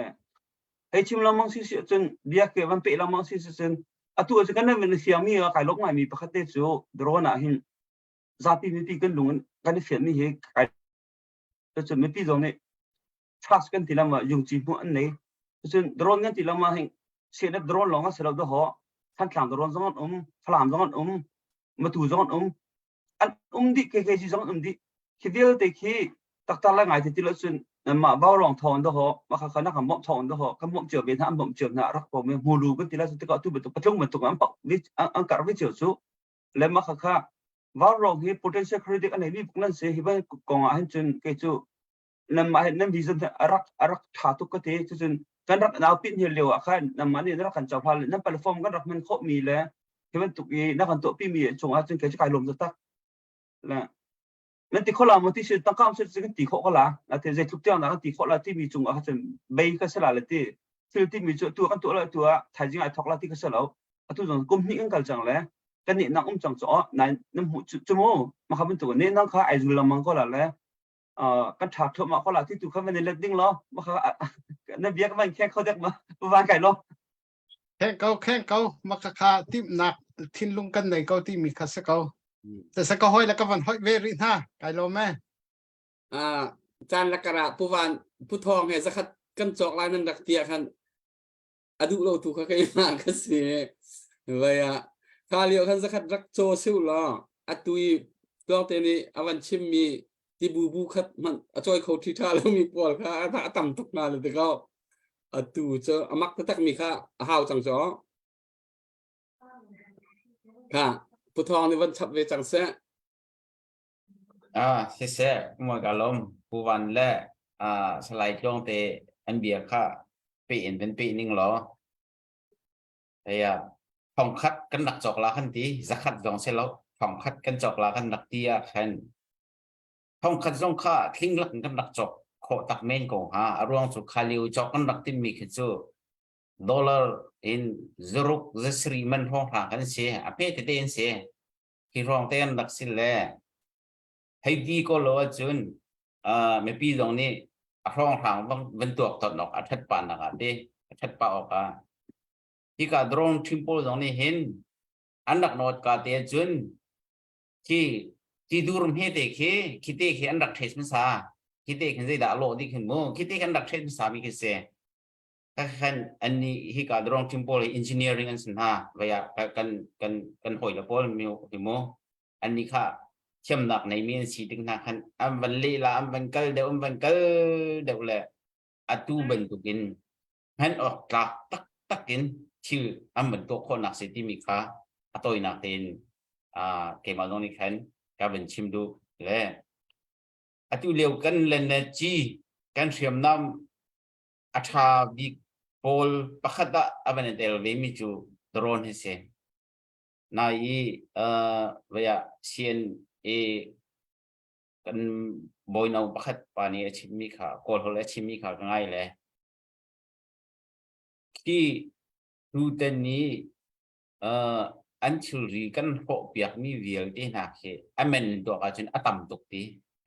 hei chim lengmang si si ahcun bia ke van pe lengmang si si cun atu ahcun kan nan fiang mi kai lok ngai mi pakhat te cu drone ah hin zapi mipi kan lung kan i fian mi hi kai cun mipi zong nih trust kan ti lama yungci hmuh an nei cun drone kan ti lama hing CNF drone lawng a si lo do ho Thantlang drone zong an um Falam zong an um Matu zong an um. An um dih KKG zong an um dih. Khi vialte khi taktak le ngai te ti lo cun mah vaurawng thawng do ho mah kha na kan bawmh thawng do ho kan bawmh cio ve hna an bawmh cio hna rak po me hmulu kan ti la cu tikah tu bantuk patlung bantuk an pak an kar ve cio cu le mah kha kha vaurawng hi potential critic a nei mi buk nan si hi ban kong ah hin cun kei cu nan mah nan vision a rak a rak tha tuk ka ti cucun kan rak nau pin hi lio ah khan nan mah nih nan rak kan cohlan nan platform kan rak hman khawh mi le hi bantuk i na kan tuah pi mi chung ah cun kei cu kai lawm taktak le nan ti kho la maw ti si tangka um si kan ti khawh ko la na te zeitluk tiang dah kan ti khawh la ti mi cung ah cun bei ka si la le ti thil ti mi cu tu kan tuah la tu ah thaizing ai thok la ti ka si lo atu zong kum hnih kan kal cang le kan nih nang um cang cu nai nan hmuh cu mu ma kha bantuk ne nang kha ai zul lengmang ko la le kan ṭha thluahmah ko la ti tu kha van i let ding law ma kha na bia ka van kheng kho dek ma van kai lo Kheng ko kheng ko ma kha kha timhnak thinlung kan nei ko timi kha si ko te se ka hoi le ka van hoi ve rih hna kai lo me Ah caan lakara pu van pu thong he zakhat kan cawk lai nan rak tia khan a duh lo tu kha keimah ka si. Vai ah kha lio khan zakhat rak caw siu law atu i tluangte nih a van chimmi tibu bu khat hmanh a cawi kho ṭhi ṭha lomi pawl kha a tam tuk hna le tikaw atu cu a mak taktak mi kha a hau cang cu. Kha Pu Thawng nih van chap ve cang seh. Ah, siseh, mawi ka lawm. Pu Van le ah, Salai Tluang te an bia kha pe in van pe ning law. Hei ah, thongkhat kan rak cawk la kan ti, zakhat zong si lo, thongkhat kan cawk la kan rak ti ah khan thongkhat zong kha thling lak in kan rak cawk khawh tak men ko hnga. A ruang cu kha lio cawk kan rak timmi khi cu dollar in zaruk zasarih man hrawng hra kan si. A pe tete in si. Hi hrawng te an rak si le hei ti ko lo ahcun mipi zong nih a hrawnghrang van tuak ton awk a ṭhat pa nak ah te a ṭhat pa awk ah hika drone ṭhim pawl zong nih hin an rak nawt ka te cun khi ti dur hme te khi khi te khi an rak ṭhes hmasa khi te khin zeidah a lawh dih khin mu khi te khin an rak ṭhes hmasa mi khi si khan an nih hika drone team pawl hi engineering an si hna vei ah kan kan kan hawi le pawl mi hi mu an nih kha thiamnak nei mi an si tik hna khan an van leh la an van kal deuh an van kal deuh le atu bantukin hman awk tlak taktak in thil an van tuah khawhnak si timi kha a tawinak tein keimah zong nih khan ka van chim duh le atu lio kan len le ci kan hriamnam a ṭha bik pawl pakhat ah a van i tel ve mi cu drone hi si. Nai i uh, vei ah CNA kan bawino pakhat pa nih a chimmi kha Kawl holh a chimmi kha ka ngai le khi tuten nih uh, an thilri kan hrawh piakmi vialte hna khi a men tuak ahcun a tam tuk ti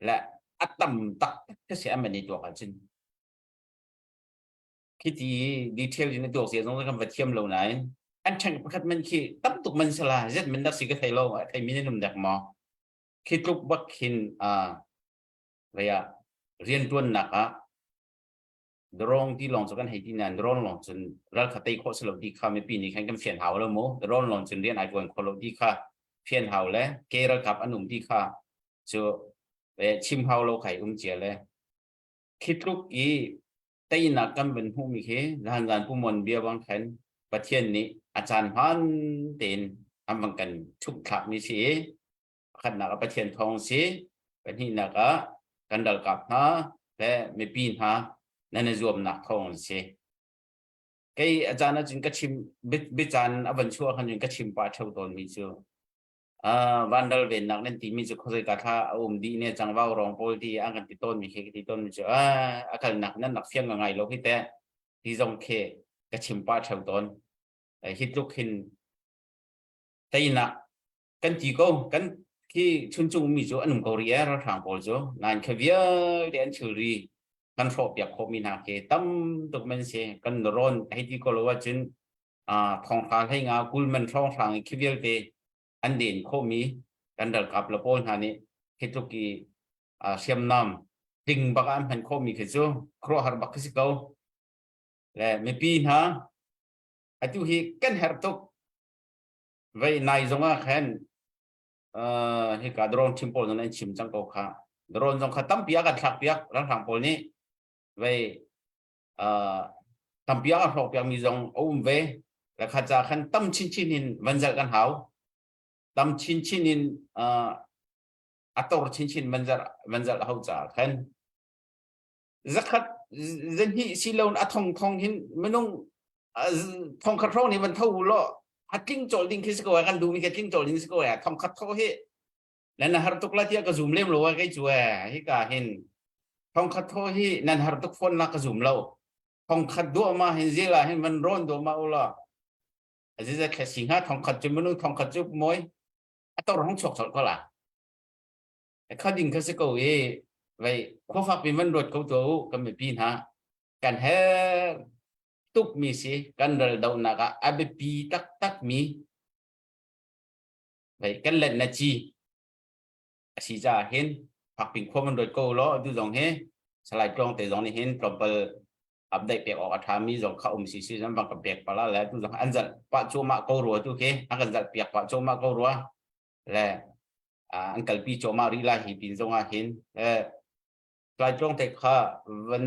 le a tam tak tak si a men i tuak ahcun Khiti detail in a tuak zia zong kan va thiam lo nain an ṭheng pakhat man khi tam tuk man sala zet man dak si ka thei lo thei min in um dek maw khi tluk bak khin a vaya rianṭuannak ah drone ti lawng cu kan hei ti nain drone lawng cun ral kha tei khawh si lo ti kha mipi nih khan kan fian hau lo mu drone lawng cun rian ai ṭuan kho lo ti kha fian hau le ke ralkap an um ti kha cu chim hau lo khai um cia le Khi tluk i teinak kan van hmuhmi khi zahan Pu Mon bia bang khan Pathian nih a caan hmaan tein an van kan ṭhumhthlakmi si i pakhatnak ah Pathian thawng si, pahnihnak ah kan ralkap hna le mipi hna nan i zuamnak thawng an si. Kei a caan ahcun ka chim biacaan a van chuah khan cun ka chim pah ṭheo tawnmi cu vanral vennak nan timi cu khuazei ka thla a um dih ne cang vau rong pawl ti an kan ti tawn mi khi ka ti tawn mi cu a kalnak nan nak fiang ngai lo hi te ti zong khi ka chim pa theu tawn hi tluk hin teinak kan ti ko kan khi chuncung mi cu an um ko ri e ralhrang pawl cu nain kha vialte an thilri kan hrawh piak khawh mi hna khi tam tuk man si kan ron hei ti ko lo ahcun thonghra hlei nga kul man hrawnghrang i khi vialte an den khawhmi kan ralkap le pawl hna nih khi tluk i hriamnam ding bak ah an hman khawhmi khi cu khuaruahhar bak khi si ko le mipi hna atu hi kan herh tuk vei nai zong ah khan. Uh, hika drone team pawl nan chim cang ko kha. Drone zong kha tampi a kan thlak piak ralhrang pawl nih vei uh, tampi a hrawk piak mi zong a um ve. Le kha ca khan tam chinchin in van zalh kan hau. Tam chinchin in uh, a tor chinchin van zalh van zalh hau ca khan zakhat zahnih silo a thong thong hin minung thong khat hrawng nih van tho u law a tling cawlh ding khi si ko kan duhmi khi tling cawlh ding si ko thong khat tho hi nan har tuk la tiah ka zum lem lo kei cu hi ka hin thong khat tho hi nan har tuk phone la ka zum lo thong khat duah ma hin zela hin van ron do ma ula aziza thlasi nga thong khat chu minung thong khat chu moi a tor hong chuak chol ko la kha ding kha si ko i vei khuafak pin van ruat ko to u kan mipi hna kan her tuk mi si kan ral donak ah a biapi taktak mi vei kan let na chi a si caah hin fakpin khua van ruat ko law tu zong hi salai tlawng te zong nih hin tlawmpal update pek awk a tha mi zong kha um si si zong bang ka pek pala le tu zong an zalh pah cuahmah ko rua tu khi an kan zalh piak pah cuahmah ko rua le an kalpi cuahmah rih lai hi pin zong ah hin tlaitlawng te kha van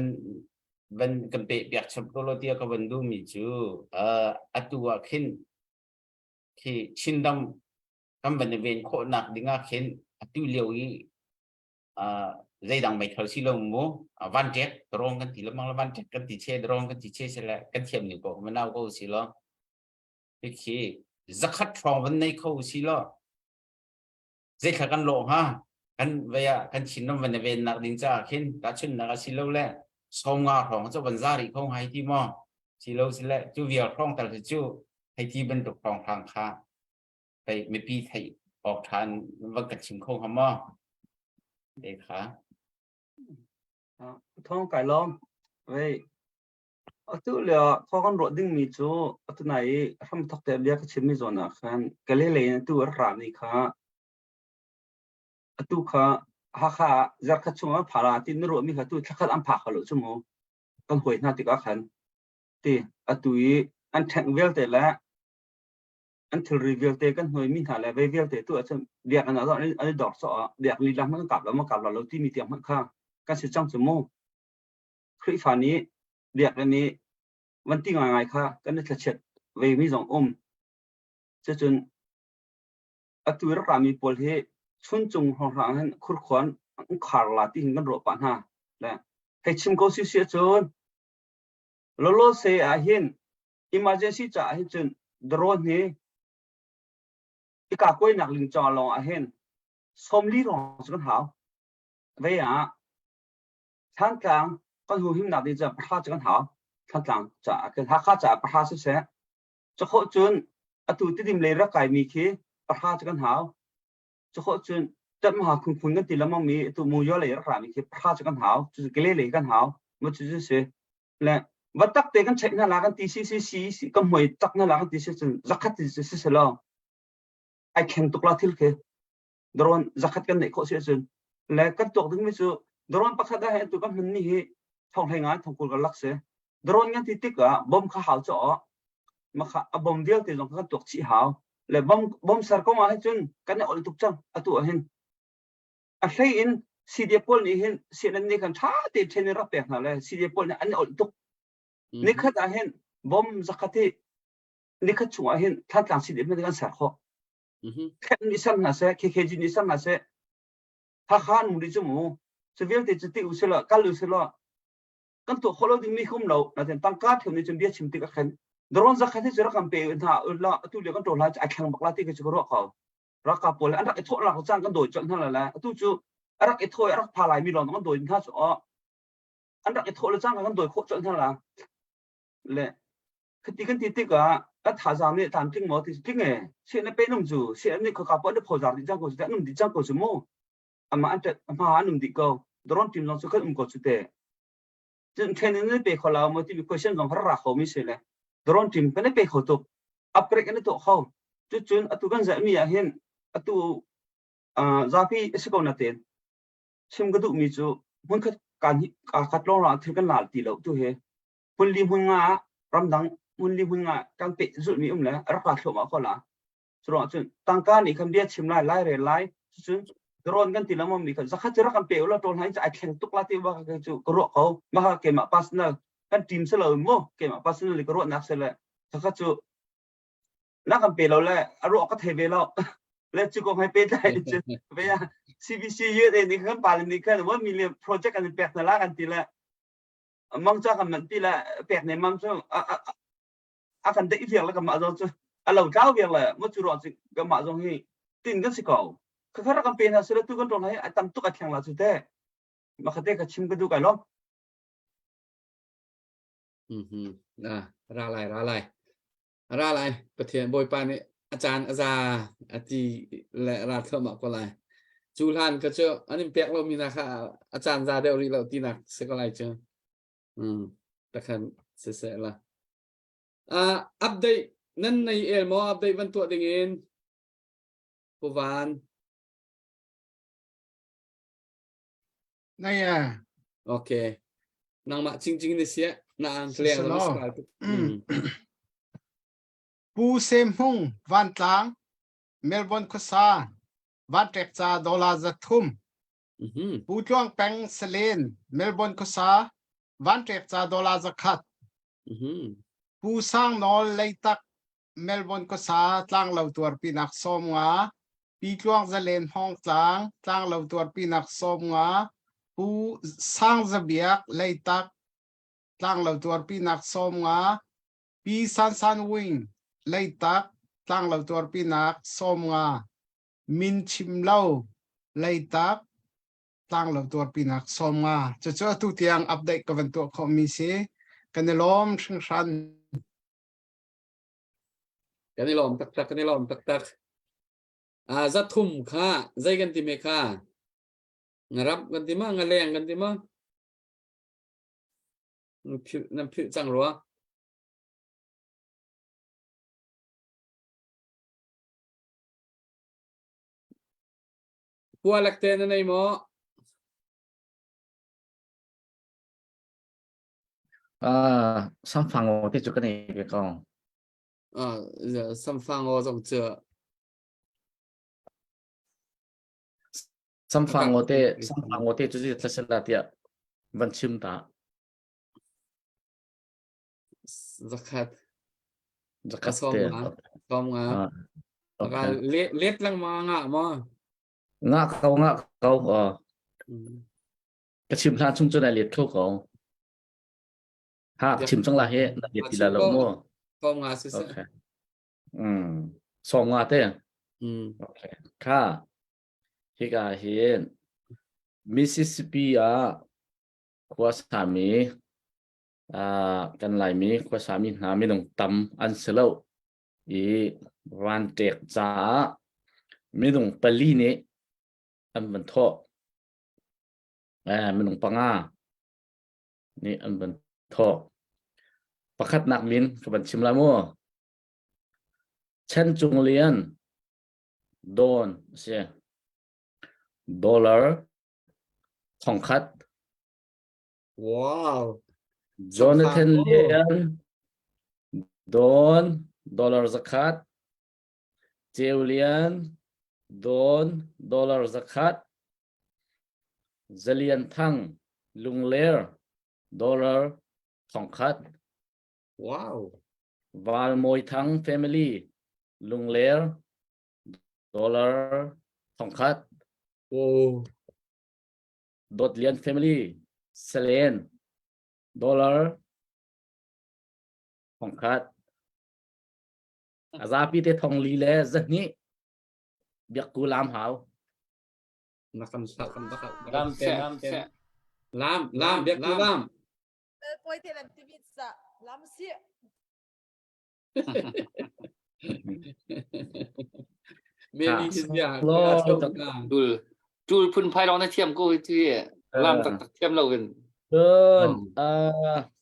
van kan pe piak chap ko lo tia ka van du mi cu atu ah khin khi Chinram kan van i ven khawh nak ding ah khin atu lio i zeidang meithal si lo mu van ṭek drone kan ti lemang la van ṭek kan ti che drone kan ti che se le kan thiam ning ko manau ko si lo khi zakhat hrawng van nei kho si lo zeithla kan lawh hnga kan vei ah kan Chinram van i vennak ding caah khin tahchunhnak a si lo le sawmnga hrawng cu van za rih kho hnga ti maw si lo si le cu vial hrawng tal hi cu hei ti bantuk hrawng hrang kha pei mipi theih awk ṭhan van kan chim kho hnga maw te kha Thawng kai lawm. Vei Atu lio khua kan ruah dingmi cu atu nai i hramthok te bia ka chimmi zawn ah khan Kalay lei in atu a rak rami kha atu kha Hakha ah zarkhat chung ah pha la ti na ruahmi kha tu thlakhat an pha kho lo cu mu kan hawi hna tikah khan ti atu i an ṭhengh vialte le an thilri vialte kan hnuaimi hna le vei vialte tu ahcun biakinn ah an i dor sawh ah biak lila hmanh kan kap lo ma kap lo timi tiang hmanh kha kan si cang cu mu. Khrihfa nih biakinn i van ti ngaingai kha kan i thlachiat vemi zong um. Cucun atu rak rami pawl hi chuncung hrawnghrang hin khurkhuan an khar la ti hin kan ruah pah hna. Le hei chim ko si si ahcun lolo se ah hin emergency caah hin cun drone hi ika kuainak ling ca lawng ah hin 40 rong cu kan hau. Vei ah Thantlang kan huhimnak ding caah pahra cu kan hau. Thantlang caah kan Hakha caah pahra siseh, cakhawh cun atu Tidim lei rak kaimi khi pahra cu kan hau. Cakhawh cun Tatmaha khunkhun kan ti lengmang mi atu Muyo lei rak rami khi pahra cu kan hau. Cucu Gale lei kan hau. Ma cucu si. Le va tak te kan check hna la kan ti si si si kan hmuai tak hna la kan ti si cun zakhat ti si si lo. Ai thleng tuk la thil khi. Drone zakhat kan neih khawh si ahcun le kan tuak dingmi cu drone pakhat ah hin tu kan hmanmi hi thong hlei ngai thongkul kan lak si. Drone kan ti tikah bom kha hau caw makha a bom vialte zong kha kan tuak chih hau. Le bom bom ser kong ah hin cun kan i ol tuk cang atu ah hin. A hlei in CDF pawl nih hin CNN nih khan ṭha tein training rak pek hna le CDF pawl nih an i ol tuk. Nikhat ah hin bom zakhat hi nikhat chung ah hin Thantlang CDF nih kan ser khawh. Khen nih ser hna seh, KKG nih ser hna seh, Hakha an um rih cu mu. Cu vialte cu ti usih law, kal usih law, kan tuah khawh lo dingmi khi um lo. Natin tangka theu nih cun bia chim tik ah khan drone zakhat hi cu rak kan pe hna la atu lio kan ṭawl hlan cu ai thleng bak la ti khi cu ka ruah ko. Ralkap pawl an rak i thawh lak caan kan dawi colh hna la atu cu a rak i thawi a rak pha lai mi lawng kan dawi hna cu an rak i thawh le cang kan dawi khawh colh hna la le Khati kan ti tikah kan thazaang nih tlamtling maw ti tling e si na pe num cu si an nih khaka po an phozar dih cang ko cu an um dih cang ko cu mu ama an tet hma an um dih ko drone team zong cu kan um ko cu te cun training ne pe kho lo maw timi question zong har ra kho mi si le drone team kan pe kho tuk upgrade kan tuah kho cu cun atu kan zah mi ah hin atu zapi a si ko na ten chim ka duh mi cu hmunkhat kan ka tlawng ra thil kan lal ti lo tu he hmunli hmun nga ah ramdang hmunli hmun nga kan peh zulhmi um le rak ra thluahmah ko la. Curuang cun tangka nih khan bia chim lai lai rel lai cun drone kan ti lengmang mi kha zakhat cu rak kan pe ula ṭawl hna in ai thleng tuk la ti ba ka cu ka ruah ko mah keimah personal kan team se lo mu keimah personally ka ruahnak se le khakha cu na kan pe lo le a ruah ka thei ve lo le cu kong hai pe tlai cu ve ya CBC USA nih khan pa nih khan 1 million project kan pek na la kan ti le mang cha kan man ti le pek ne mam cu a kan deih viar le kanmah zong cu a lo tlau viar le mo cu ruang cu kanmah zong hi tin kan si ko khakha rak kan pe hna sila tu kan tong hi a tam tuk a thleng la cu te makhate ka chim ka du kai lo Mhm. Ah, ra lai ra lai ra lai pathian bawipa nih a caan a za a ti le ra thluahmah ko lai cu hlan ka cu an in pek lo mi na kha a caan za deuh rih lo tinak si ko lai cu Mm, takhan siseh la. Uh, update nan nei el maw update van tuah ding in Puvan. Nei eh. Okay. Nangmah chingching ni sia na ang kleng la miskal. Mm. Pu Sem Hung Vantlang Melbourne khuasa Vantek ca dollar 300 Pu Tluang Peng Salen Melbourne khuasa Vanṭek ca dollar 100. Pu Sang Nawl Leitak Melbourne khuasa Tlanglo tuarpinak 50. Pi Tluang Zalen Hmawngtlang Tlanglo tuarpinak 50. Pu Sang Za Biak Leitak Tlanglo tuarpinak 50. Pi San San Wing Leitak Tlanglo tuarpinak 50. Min chim lo Leitak tlanglo tuarpinak 50 cucu atu tiang update ka van tuah khawhmi si kan i lawm hringhran. Kan i lawm taktak kan i lawm taktak. Ah 300 kha zei kan ti me kha ngarap kan ti ma ngaleng kan ti ma nan philh nan philh cang rua. Kualak te na nei maw? Ah, samfang aw te cu ka nei ve ko. Ah, samfang aw zong cu. Samfang aw te, samfang aw te cu zi tlasela tiah van chim ta. 100. 100 te. 50. Ah, let lengmang ngah maw? Ngah ko ngah ko. Oh. Ka chim hlan chung cu na let kho ko. Ha chim cang la he na let ti la lo mu. 50 si se. Okay. Mm. 50 te. Mm. Okay. Kha. Hika hin Mississippi ah khua sami kan Laimi khuasami hna minung tam an si lo i vanṭek caah minung pali nih an van thawh. Minung panga nih an van thawh. Pakhatnak min ka van chim lai mu. Chen Cung Lian Dawn a si. Dollar 1000. Wow. Jonathan Lian Don dollar 100. Ceu Lian Don dollar 100. Zalian Thang Lungler dollar 1000. Wow. Val Mawi Thang family Lungler dollar 1000. Oh. Dawt Lian family Salen dollar 1000 a zapi te 4000 le 200 biakku lam hau na kan sa kan bak lam se lam se lam lam biakku lam poi te lam timi sa lam si Maybe his bia tul tul phun phai lawng na thiam ko hi ti lam tak tak thiam lo in Cun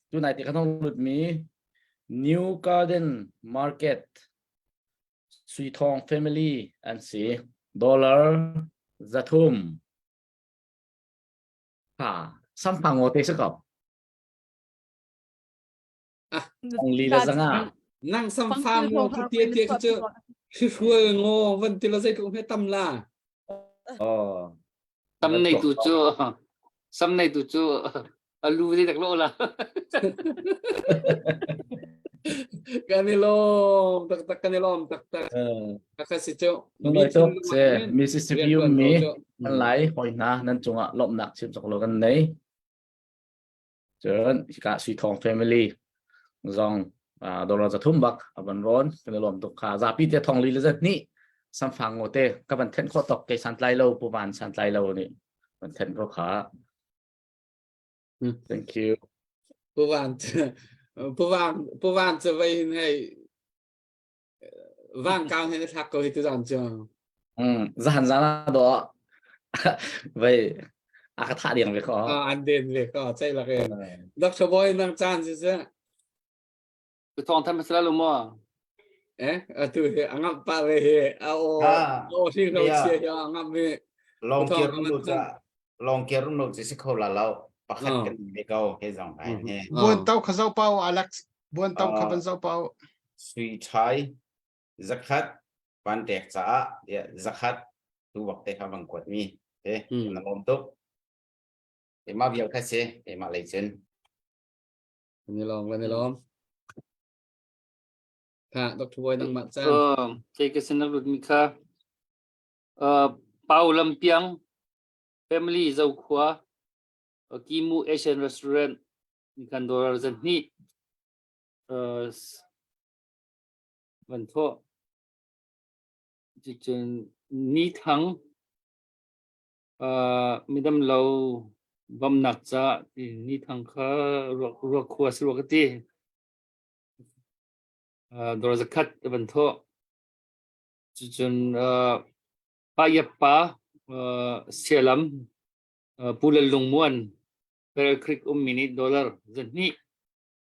tunai ti kan hong lut mi New Garden Market Sui Thong family an si dollar 300 ha samphang ngo te se ko Ong li le 500. Nang sam fang mo kha tie tie kha cu. Hrihrual ngaw van ti la zeitluk hme tam la. Oh. Sam nei tu cu sam nei tu cu alu zei tak lo la. Kan i lawm taktak kan i lawm taktak. Ka si cu. Mi tuk se Mississippi mi an lai hoi hna nan cungah lawmhnak chim cawk lo kan nei. Cun hika Sui Thawng family zong dollar 300 bak a van rawn kan i lawm tuk kha zapi te thong li le zat nih samfang ngo te ka van thenh khawh tok kei santlai lo pu van santlai lo nih van thenh ko kha. Thank you. Pu van pu van pu van cu vei hin hei Vang kang hin a thlak ko hi tuzan cu. Zahan zan ah do vei a ka thah ding ve ko. Ah an den ve ko chei lak in. Dr. Boy nang caan si se. Tu thong tham masala lu mo. Eh atu hi angam pa ve hi a o o hring lo chia hi angam mi. Long kier lu cha long kier lu chi si kho la lo pakhat kan ve ko he zong ai he. Buan tau kha zau pau Alex Buan tau kha van zau pau. Sui Thai zakhat van tek caah zakhat tu bak te kha van kuat mi te na lawm tuk. Te ma vial kha si te ma lei cun. Ni lawm kan ni lawm. Kha Dr. Boy nang mah caan. Kei ka sin lut mi kha Pau Lam Piang Family Zokhua Kimu Asian Restaurant kan dollar zan hnih van thawh. Cucun ni thang midam lo bawmhnak ca ni thang kha ruak khua si rua ka ti. Dollar 100 van thawh. Cucun Pa Iap pa Sialam Pu Lal Lung Muan Perl Creek ummi nih dollar 200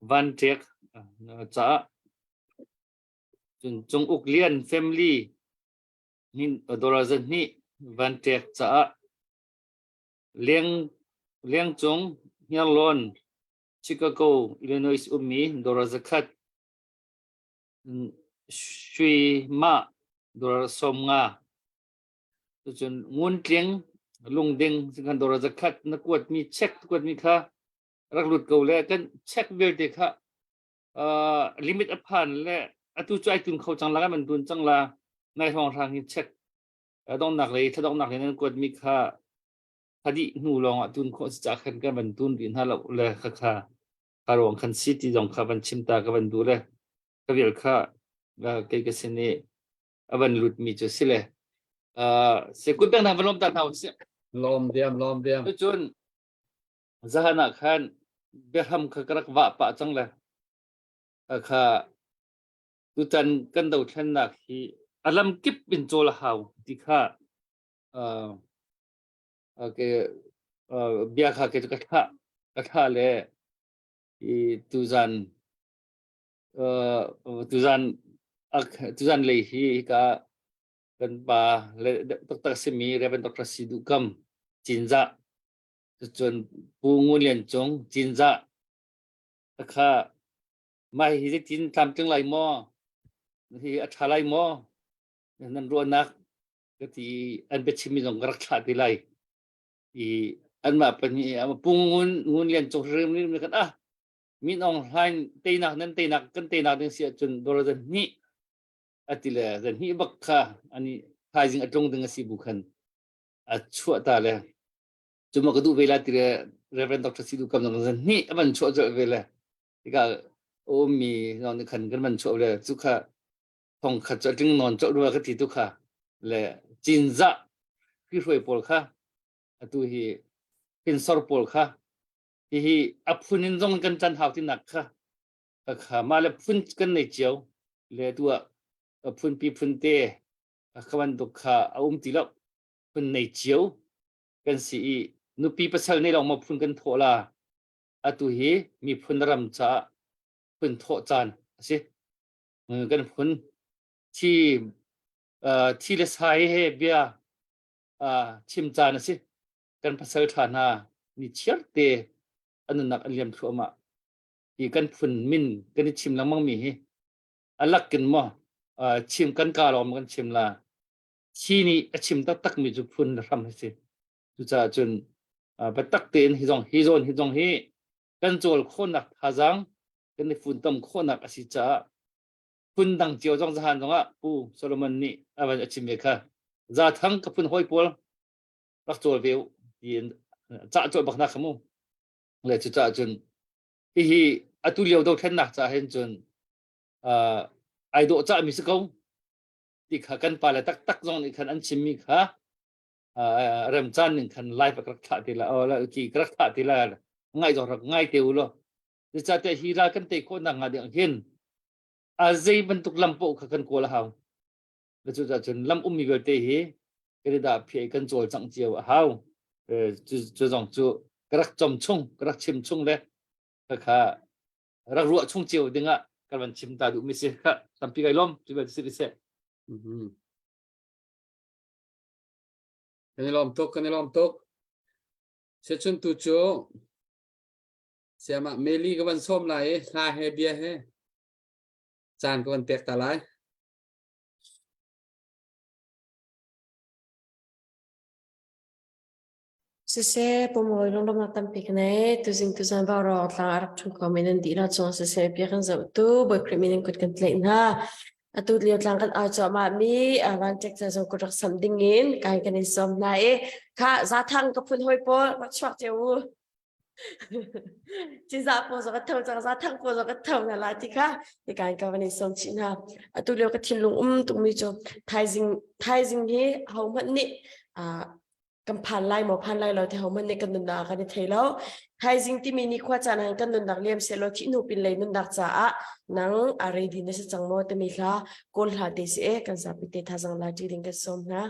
van ṭek caah cun Cung Uk Lian family nih dollar 200 van ṭek caah Leng Lengcung Hniarlawn Chicago Illinois ummi dollar 100 Sui Mah dollar 50. Cucun nguntling lungding kan dollar 100 na kuatmi check kuatmi kha rak lut ko le kan check vialte kha limit a phan le atu cu ai tun kho cang la kan tun cang la nai hrawng hrang hi check dongnak lei thadongnak lei nan kuatmi kha thadi hnu lawng ah tun khawh si ca khan kan van tun rih hna lo le kha kha ka ruang khan si ti zong kha van chim ta ka van duh le ka vial kha kei ka sin i a van lut mi cu si le se kut dang van lom ta hna usih. Lom diam lom diam. Cun zahan ah khan biahram kha ka rak vah pah cang le kha tutan kan dothlennak hi a lam kip in cawl a hau ti kha ke bia kha ke ka thlah ka thlah le i tuzan tuzan tuzan lei hi ka kan pa le taktak simi Reverend Dr. Sidu Kam Cinzah cun Pu Ngun Lian Cung Cinzah kha mah hi zeitin tlamtling lai maw hi a ṭha lai maw nan ruahnak ka ti an biachimmi zong ka rak thlah ti lai i anmah pahnih Pu Ngun Ngun Lian Cung hrim rim kan ah Min Aung Hlaing teinak nan teinak kan teinak ding si ahcun dollar zan hnih a ti le zan hnih bak kha ani thaizing a tlung ding a si bu khan a chuah ta le cuma ka duh ve la ti le Reverend Dr. Sidu Kam zong zan hnih a van chuah colh ve le tikah ummi zong nih khan kan van chuah le cu kha thong khat cu a tling nawn colh rua ka ti tu kha le cinzah hruai pawl kha atu hi pinsor pawl kha hihi a phun in zong kan can hau tinak kha kha mah le phun kan nei cio le tu ah phun pi phun te kha bantuk kha a um ti lo phun nei cio kan si i nupi pasal nei lawng ma phun kan thawh la atu hi miphun ram caah phun thawh caan a si kan phun thi thi le sai he bia chim caan a si kan pasal ṭha hna ni chiar te an nunnak an liam thluahmah hi kan phun min kan i chim lengmang mi hi a lak in maw? Chim kan ka lawm kan chim la. Thi nih a chim taktakmi cu phun le hram a si. Cucaah cun biatak tein hi zong hi zawn hi zong hi kan cawl khawhnak thazaang kan i funtom khawhnak a si caah phun dang cio zong zahan zongah Pu Solomon nih a van a chim ve kha Zathang ka phun hawi pawl rak cawl ve u tiin cah cawl bak na kha mu le cucaah cun hihi atu lio dothlennak caah hin cun ai dawh cahmi si ko ti kha kan pale taktak zong nih khan an chimmi kha remcaan ning khan live ka rak thlah ti la ki ka rak thlah ti la ngai zong rak ngai te u law zeicahtiah hi ral kan tei khawh nak hnga ding hin a zei bantuk lam paoh kha kan kawl a hau cucaah cun lam ummi vialte hi kan i dah phiah i kan cawlcangh cio a hau cu zong cu ka rak com chung ka rak chim chung le kha rak ruah chung cio dingah kan van chim ta duhmi si kha tampi kai lawm cu bel si seh. Kan i lawm tuk kan i lawm tuk. Sechun tu cu siamah Meli ka van sawm lai i hla he bia he caan ka van pek ta lai. Siseh, pumhawi lunglawmhnak tampi ka nei. Tuzing tuzan vaurawng tlang a rak ṭhu khomi nan dihlak cungah siseh bia kan zohtu Bawi Khrih min in kut kan tlaih hna. Atu lio tlang kan au cuahmah mi vanṭek ca zong kut rak samh dingin kai kan in sawm hna i kha zathang ka phun hawi pawl rak chuak cio u. Cizah pawl zong ka tho cang, zathang pawl zong ka tho hna la ti kha ti kan ka van in sawm chih hna. Atu lio ka thinlung um tukmi cu thaizing thaizing hi ahohmanh nih kan phan lai maw phan lai lo ti hohmanh nih kan nunnak kan i thei lo. Thaizing timi ni khua caan ah kan nunnak liam sehlaw thih hnu pin lei nunnak caah nang a ready na si cang maw timi hla kawl hla te si e kan zapi te thazang la ṭi ding kan sawm hna.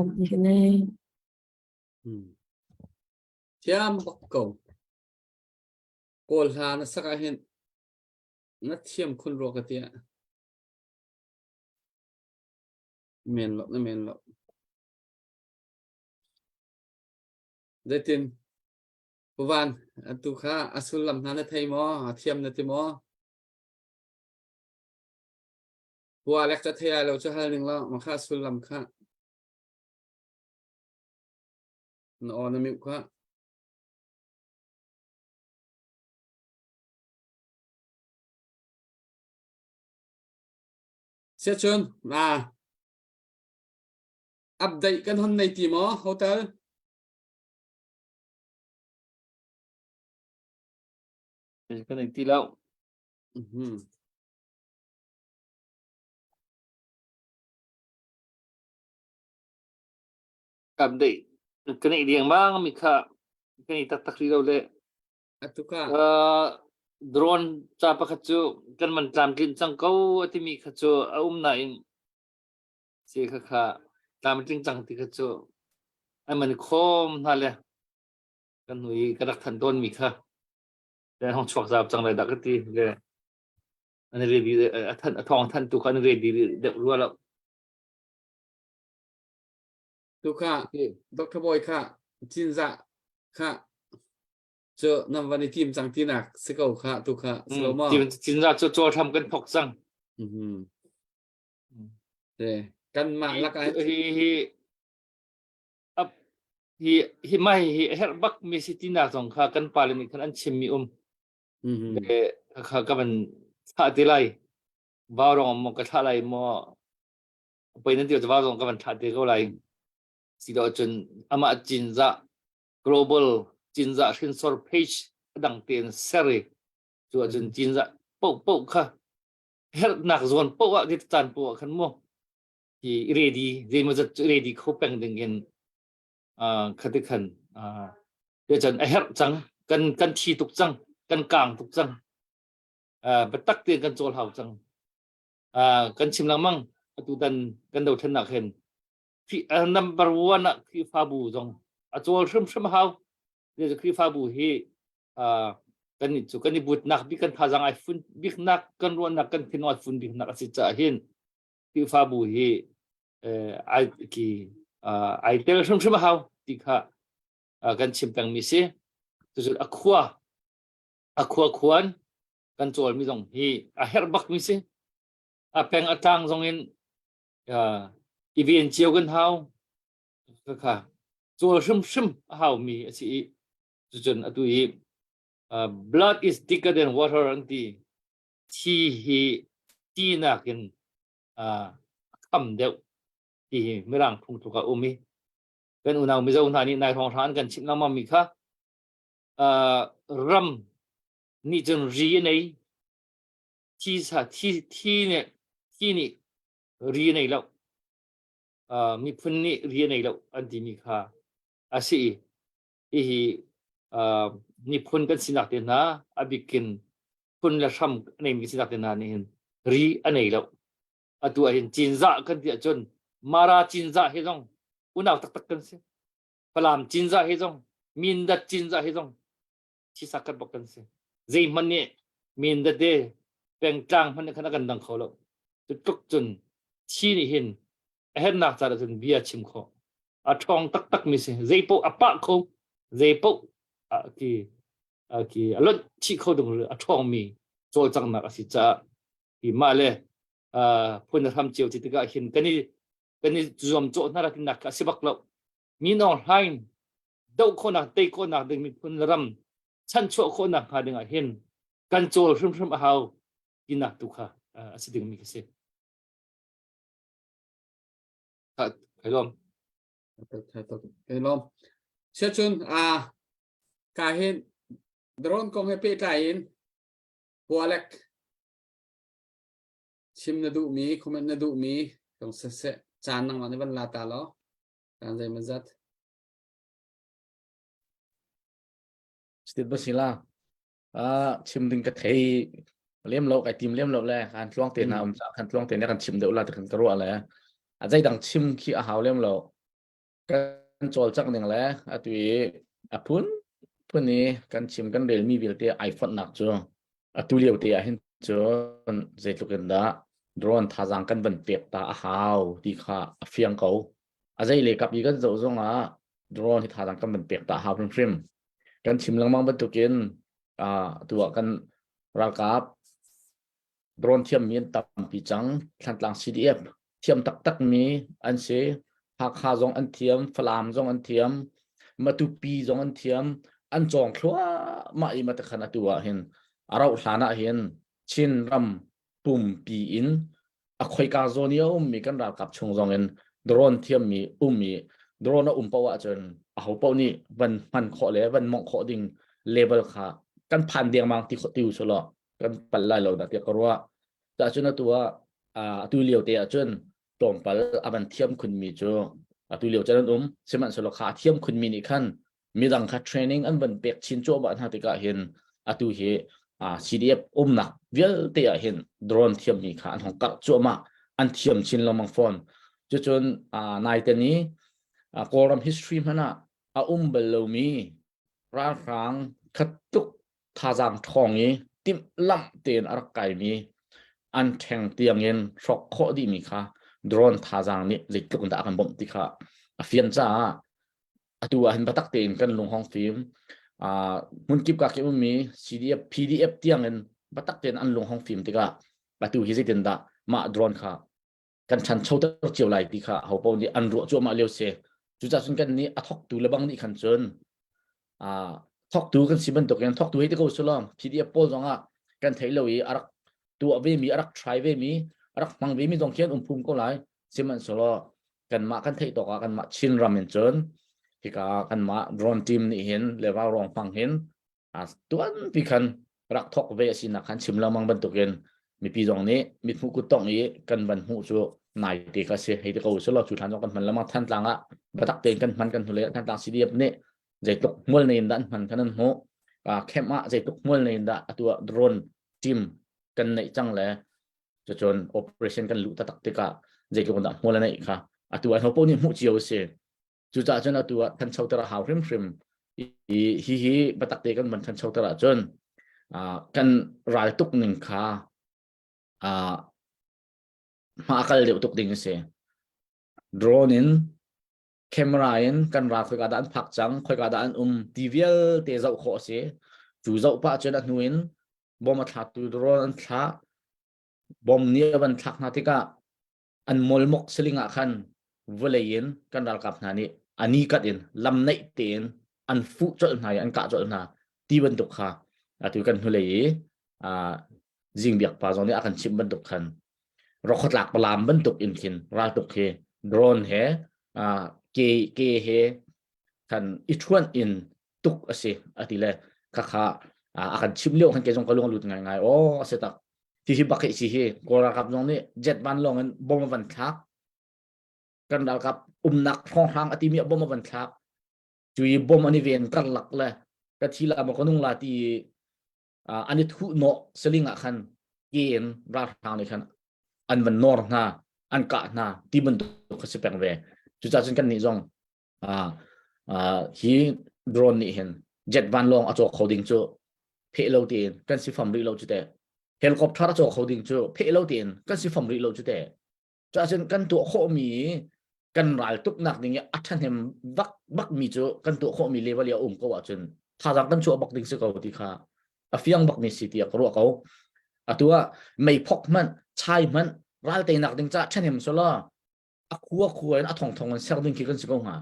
tampi ka nei. Hmm. Thiam bak ko. Kawl hla na sak ah hin na thiam khun rua ka tiah. Men lo na men lo. Zeitin Puvan atu kha a sullam hna na thei maw? A thiam na ti maw? Pua lek ca thei lai lo cu hal ning lo ma kha sullam kha. Na aw na mute kha. Siacun na update kan hon nei ti maw hotel? Kan nei ti lo. Mhm. Update kan nei riangmang mi kha kan i taktak rih lo le. Atu ka. Uh, drone ca pakhat cu kan man tlamtlin cang ko a timi kha cu a um nain si kha kha tlamtling cang ti kha cu an man khawm hna le kan hnu i ka rak than tawn mi kha le hong chuak zau cang lai dah ka ti le an ready a than a thawng than tu kha an ready deuh rua lo Tu kha Dr. Boy kha Cinzah kha cu nan van i tim cang tinak si ko kha tu kha si lo maw? Cinzah cu cawl hram kan thok cang. Mhm. Te kanmah lakah hi hi ap hi hi mai hi herh bak mi si tinak zong kha kan pale nih khan an chim mi um. Mhm. Le kha ka van thlah te lai. Vau rong maw ka thlah lai maw pei nan ti va zong ka van thlah te ko lai si lo cun amah cinzah global cinzah hrinsor page dang tein ser i cu ahcun cinzah poh poh kha herhnak zawn poh ah dit caan poh ah khan mu hi ready zeimawzat cu ready kho peng ding in khati khan cun a herh cang kan kan thi tuk cang kan kang tuk cang biatak tein kan cawl hau cang kan chim lengmang atutan kan dothlennak hin number one ah Khrihfabu zong a cawl hrimhrim hau Khrihfabu hi kan nih cu kan i butnak bik kan thazang ai fun biknak kan ruahnak kan thinlung ai fun biknak a si caah hin Khrihfabu hi ai ki ai tel hrimhrim hau ti kha kan chim pengmi si cucu a khua a khua khuan kan cawlmi zong hi a herh bakmi si a peng a tlang zong in i ven cio kan hau kha cawl hrimhrim a haumi a si i cucun atu i blood is thicker than water an ti thi hi ti nakin a kham deuh ti hi mirang phungthluk a um i kan unau Mizo hna nih nai hrawng hra an kan chimh lengmang mi kha ram nih cun ri a nei thi sa thi thi nih thi nih ri a nei lo uh, miphun nih ri a nei lo an timi kha a si i hihi uh, miphun kan sinak te hna a bikin phun le hram a neimi sinak te hna nih hin ri a nei lo atu ah hin cinzah kan ti ahcun mara cinzah hi zong unau taktak kan si Falam cinzah hi zong Mindat cinzah hi zong thisa khat bak kan si zeihmanh nih Mindat te pengtlang hmanh nih khan a kan dang kho lo cu tluk cun thi nih hin a hernak caah cun bia chim khawh a ṭhawng taktak mi si zei paoh a pah kho zei paoh a ki a ki a lonh chih kho ding a ṭhawng mi cawlcanghnak a si caah hi mah le phun a hram cio ti tikah hin kan i kan i zuamcawh hna rak tinak a si bak lo Min Aung Hlaing doh khawhnak tei khawhnak ding miphun le ram chanchuah khawhnak hnga ding ah hin kan cawl hrimhrim a hau tinak tu kha a si dingmi ka si. Kai lawm. Kai lawm. Siacun a ka hin drone kong he pehtlai in Hualek chim na duhmi comment na duhmi kong siseh caan nangmah nih van la ta law caan zeimawzat Stit ba sila ah chim ding ka thei lem lo kai tim lem lo le kan tluang te na um cha kan tluang te ne kan chim deuh la te kan ka ruah le a zeidang chim khi a hau lem lo. Kan cawlcangh ning le atu i a phun phun i kan chim kan relmi vialte ai fonhnak cu atu lio te ah hin cun zeitluk in dah drone thazaang kan van pek ta a hau ti kha a fiang ko. A zei le kap i kan zoh zong ah drone hi thazaang kan van pek ta a hau hrimhrim. Kan chim lengmang bantukin uh, atu ah kan ralkap Drone thiammi an tampi cang. Thlantlang CDF thiam taktakmi an si. Hakha zong an thiam, Falam zong an thiam, Matupi zong an thiam. An cawng thluahmah i matakhan atu ah hin a rauh hlan ah hin Chin ram pumpi in a khoika zawn i a ummi kan ralkap chung zong in drone thiammi um i drone a um paoh ahcun aho paoh nih van hman khawh le van mongh khawh ding level kha kan phan dengmang ti khawh ti u sulaw kan pal lai lo dah tiah ka ruah. Cahcun atu ah atu lio te ahcun tlawmpal a van thiam khunmi cu atu lio cun an um. Sihmanhsehlaw kha a thiam khunmi nih khan midang kha training an van pek chin cuahmah hna tikah hin atu hi CDF umnak vialte ah hin drone thiammi kha an hong karh cuahmah an thiam chin lengmang fawn. Cucun naite ni Kawlram history hmanh ah a um bal lomi ralhrang khat tuk thazaang ṭhawng i timhlamh tein a rak kaimi an ṭheng tiangin hrawk khawh dihmi kha drone thazaang nih zeitluk in dah a kan bawmh ti kha a fian caah atu ah hin biatak tein kan lung hong fim hmun kip ka kip ummi CDF PDF tiangin biatak tein an lung hong fim tikah atu hi zeitin dah mah drone kha kan ṭhanchoter cio lai ti kha ho paoh nih an ruah cuahmah lio si. Cucaah cun kan nih a thawktu le bang nih khan cun thawktu kan si bantukin thawktu hei ti ko sulaw PDF pawl zongah kan theih lo i a rak tuah ve mi a rak try ve mi a rak hmang ve mi zong khi an um phum ko lai. Sihmanhsehlaw kanmah kan theih tawk ah kanmah Chin ram in cun hika kanmah drone team nih hin le ralrawng hmang hin tuanpi khan rak thawk ve a sinak khan chim lengmang bantukin mipi zong nih mithmuh kut tong i kan van hmuh cu nai te kha si hei te ko selaw cu hlan zong kan hman lengmang Thantlang ah biatak tein kan hman kan hnulei Thantlang CDF nih zeitluk hmual nei in dah an hman khan an hmuh camp ah zeitluk hmual nei in dah atu ah drone team kan neih cang le cucun operation kan luh taktak tikah zeitluk in dah hmual a neih kha atu ah hopo nih hmuh cio si Cucaah cun atu ah thanchoter a hau hrimhrim. I hi hi biatak te kan van thanchoter ahcun kan ral tuk ning kha hma a kal deuh tuk ding a si. Drone in camera in kan ral khoika dah an phak cang, khoika dah an um ti vialte zoh khawh a si. Cu zoh pah cun a hnu in bom a thlatu drone an thlah. Bom nih a van thlak hna tikah an molmok siling ah khan vawlei in kan ralkap hna nih a ni kat in lam naih tein an fuh colh hna i an kah colh hna ti bantuk kha atu kan hnulei i zingbiak pa zong nih a kan chimh bantuk khan rokhotlak palam bantuk in khin raltuk hi drone he ke ke he khan i thuan in tuk a si a ti le khakha a kan chim lio khan ke zong ka lung lut ngai ngai aw a si tak hi hi bak hi si hi kawl ralkap zong nih jet vanlawng in bom a van thlak kan ralkap umnak hrawnghrang a timi ah bom a van thlak cu i bom an i ven karlak le ka thi la maw ka nung la ti an i thuh nawh siling ah khan ke in ralhrang nih khan an van nawr hna an kah hna ti bantuk kha si peng ve cucaah cun kan nih zong hi drone nih hin jet vanlawng a cawk kho ding cu pheh lo tiin kan si fam rih lo cu teh helicopter a cawk kho ding cu pheh lo tiin kan si fam rih lo cu teh cuahcun kan tuah khawhmi kan ral tuknak ding i a ṭhahnem bak bakmi cu kan tuah khawhmi level i a um ko ahcun thazaang kan chuah bak ding si ko ti kha a fiang bakmi si tiah ka ruah ko atu ah meiphok hmanh chai hmanh ral teinak ding caah ṭhahnem selaw a khua khua in a thongthong in ser ding khi kan si ko hnga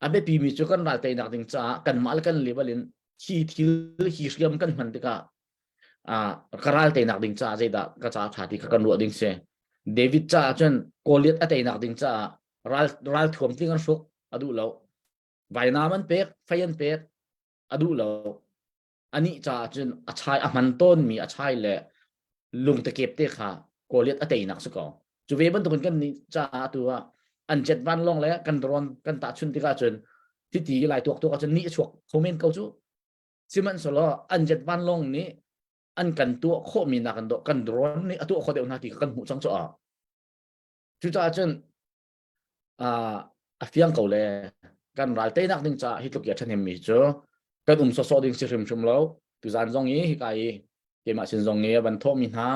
a biapi mi cu kan ral teinak ding caah kanmah le kan level in hi thil hi hriam kan hman tikah ka ral teinak ding caah zeidah ka caah ṭha ti kha kan ruah ding si David caah cun Goliath a teinak ding caah ral ral thuam tling an hruk a duh lo vainam an pek fei an pek a duh lo anih caah cun a chai a hman tawnmi a chai le lungtekep te kha Goliath a teinak si ko cu ve bantukin kan nih caah atu ah an jet vanlawng le kan drone kan tahchun tikah cun hiti lai tuak tuak ahcun nih a chuak kho men ko cu sihmanhsehlaw an jet vanlawng nih an kan tuah khawhmi nak kan kan drone nih a tuah khawh deuh hna ti kha kan hmuh cang cu ah cucaah cun a. A fiang ko le kan ral teinak ding caah hi tluk i a ṭhahnem mi cu kan um sawsawh ding si hrimhrim lo. Tuzan zong i hika i keimah sin zong i a van thawhmi hna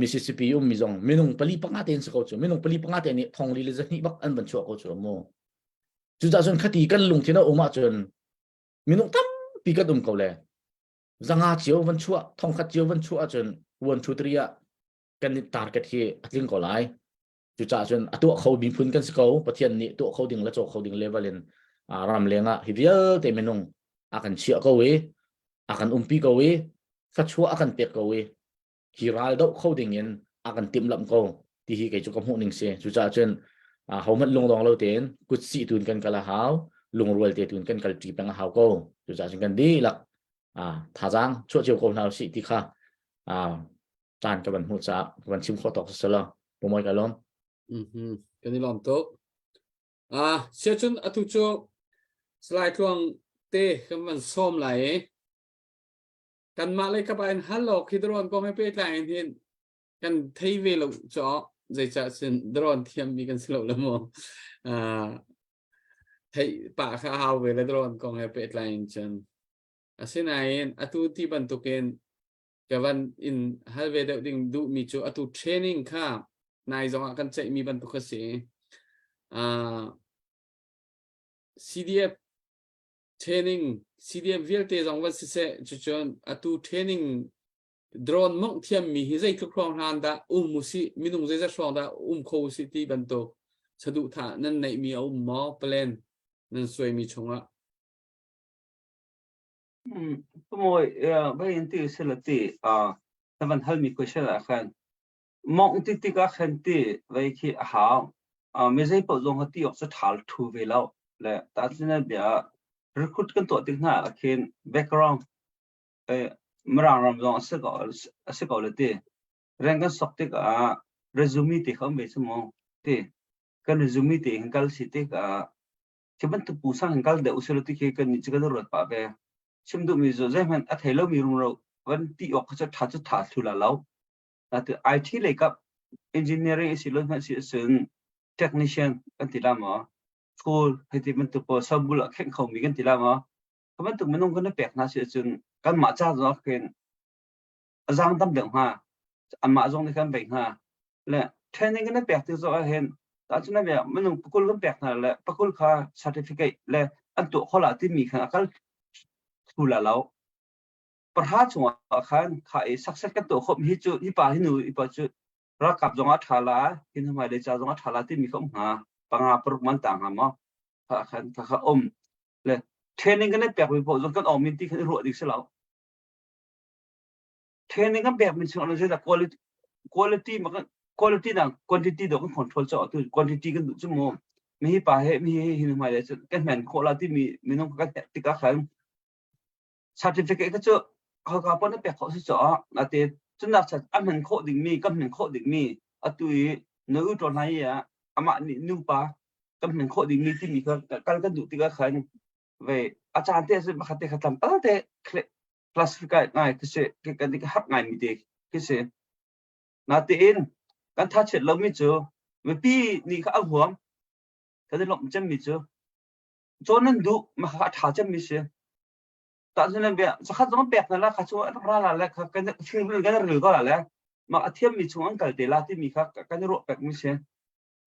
Mississippi ummi zong minung pali panga tein si ko cu minung pali panga te nih thong li le zahnih bak an van chuah ko cu mu. Cucaah cun khati kan lungthin a um ahcun minung tampi kan um ko le zanga cio van chuah thongkhat cio van chuah ahcun 1 2 3 ah kan target hi a tling ko lai. Cucaah cun a tuah kho miphun kan si ko. Pathian nih tuah kho ding le caw kho ding level in ram leng ah hi vialte minung a kan chiah ko i a kan umpi ko i thluachuah a kan pek ko i hi ral doh kho ding in a kan timhlamh ko ti hi kei cu ka hmuh ning si. Cucaah cun hohmanh lungdong lo tein kut sih tun kan kal a hau, lungrual te tun kan kal ṭi peng a hau ko. Cucaah cun kan dihlak thazaang chuah cio ko hna usih ti kha caan ka van hmuh caah ka van chim khawh tawk si lo. Pumoi ka lawm. Kan i lawm tuk. Ah, sia cun atu cu Salai Tluang te kan van sawm lai i kanmah lei kap ah in hal awk hi drone kong he pehtlai in hin kan thei ve lo caw zeicah cun drone thiammi kan si lo le maw theih pah kha a hau ve le drone kong he pehtlai in cun asinain atu ti bantukin ka van in hal ve deuh ding duhmi cu atu training kha nai zong ah kan ceihmi bantuk a si. Uh, CDF training CDF vialte zong van siseh cucun atu training drone mongh thiammi hi zeitluk hrawng hlan dah um usih minung zeizat hrawng dah um kho usih ti bantuk saduhthah nan neihmi a um maw plan nan suaimi chungah Mawi vai in ti sila ti na van halmi question ah khan mongh ti tikah khan ti vai khi a hau. Mi zei paoh zong kha ti awk cu ṭhal ṭhu ve lo. Le tahchunhnak bia recruit kan tuah tik hna ah khin background Mirang ram zong a si ko le ti. Rian kan sok tikah resume ti kha um ve cu mu ti. Kan resume ti hin kal si tikah khi bantuk pungsang hin kal deuh usih law ti khi kan nih cu kan ruat pah ve. Chim duhmi cu zeihmanh a thei lomi rumro van ti awk kha cu ṭha cu ṭha thlu la lo. Atu IT lei kap engineering a si lo hmanh si ahcun technician kan ti la maw? School hei ti bantuk pawl sabul a khenh khomi kan ti la maw? Kha bantuk minung kan i pek hna si ahcun kanmah ca zong khin a zaang tam deuh hnga. Anmah zong nih khan vei hnga. Le training kan pek tik zong ah hin tahchun ah minung pakul kan pek hna le pakul kha certificate le an tuah kho la timi khan a kal thlu la lo. Pahra chung ah khan kha i success kan tuah khawh hi cu hi pa hi nu hi pa cu ralkap zong ah ṭha la hin hmailei ca zong ah ṭha la timi kha um hnga. Panga paruk man ta hnga maw? Kha khan kha kha um. Le training kan pek mi paoh zong kan awm min ti khan i ruah ding si lo. Training kan pek mi chung ah zeidah quality quality ma kan quality na quantity do kan control cho tu quantity kan duh chu mu mi hi pa he mi hi hin hmai le cu kan hman khawh la ti mi minung kan tikah khan certificate ka cu haka pon na pek khawh si cho ate cunak chat a hman khawh ding mi kan hman khawh ding mi atu i na u to hnai ya amah nih nu pa kan hman khawh ding mi ti mi kha kal kan duh tikah khan ve a caan te cu pakhat te kha tlam tal te classify ngai khi si kan i harh ngai mi te khi si natein kan tha chiat lomi cu mipi nih kha a huam kan i lawmh cemmi cu cawn nan duh ma kha a ṭha cemmi si tahcun bia zakhat zong pek na la kha chu an ra la le kha kan thil kan ril ko la le ma a thiam mi chung an kal te la timi kha kan i ruah pek mi si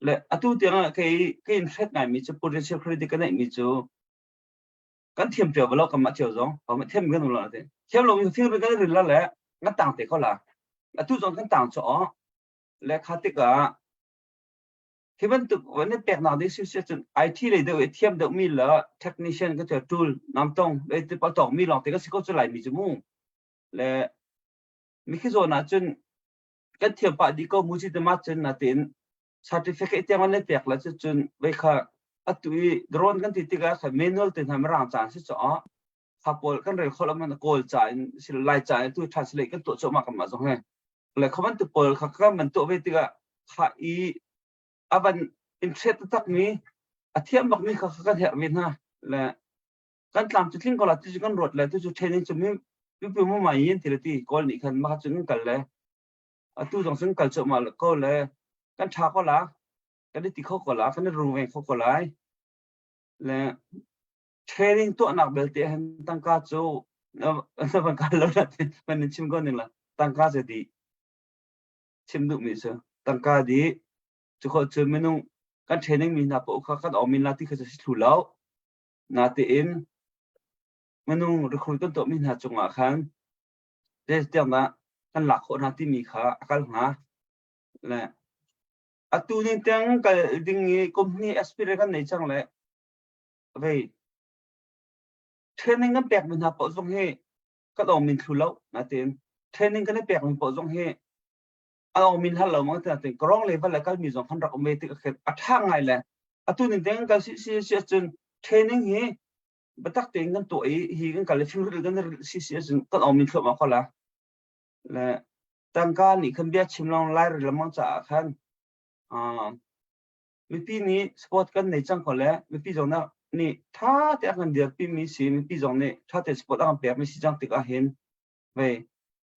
le atu tiang ah kei kei in hret ngai mi cu potential credit ka neih mi cu kan thiam cio lo kan mah cio zong kan thiam kan lo te thiam lo mi thil kan ril la le kan tang te kho la atu zong kan tang cho le kha tikah hi bantuk van pek nak ding si si cun IT lei deuh i thiam deuh mi le technician ka tia tool nam tong le ti pa tong mi lawng te ka si ko chu lai mi chu mu le mi khi zawn ah cun kan thiam pah dih ko mu ci te ma cun natin certificate tiang an pek la cu cun vei kha atu i drone kan ti tikah kha manual te hna mirang caan si chaw kha pawl kan rel khol man kawl ca in sil lai ca in tu translate kan tuah cuahmah kan mah zong he le kha bantuk pawl kha kan man tuah ve tikah kha i avan interest tak mi a thiam bak mi kha kan herh ve hna le kan tlam cu tling ko la tu cu kan ruat le tu cu training cu mi mi mu mai yin ti le ti kawl nih khan ma cun kal le atu zong cun kal cuahmah ko le kan ṭha ko la kan i ti kho ko la kan i rungveng kho ko lai. Le training tuahnak belte hin tangka cu na van kal lo na van in chim ko ning la tangka cu dih chim duhmi cu tangka dih cu khawh cu minung kan training mi hna paoh kha kan awmin la ti kha cu si thlu lo natein minung recruit kan tuahmi hna cungah khan zeitiang dah kan lak khawh hna timi kha a kal hnga le atu ning tiang kal ding i kum hnih experience kan nei cang le vei training kan pek mi hna paoh zong hi kan awng min thlu lo natein training kan i pek mi paoh zong hi an awng min hal lo mang natein karong level le kal mi zong kan rak um ve tik a tha ngai le atu ning tiang kal si si si ahcun training hi biatak tein kan tuah i hi kan kal i fimril kan si si ahcun kan awng min thluahmah ko la le tangka nih khan bia chim lawng lai rel lengmang caah khan mipi nih support kan nei cang ko le mipi zong nih tha te a kan dirpi mi si mipi zong nih tha te support a kan pek mi si cang tik ah hin vei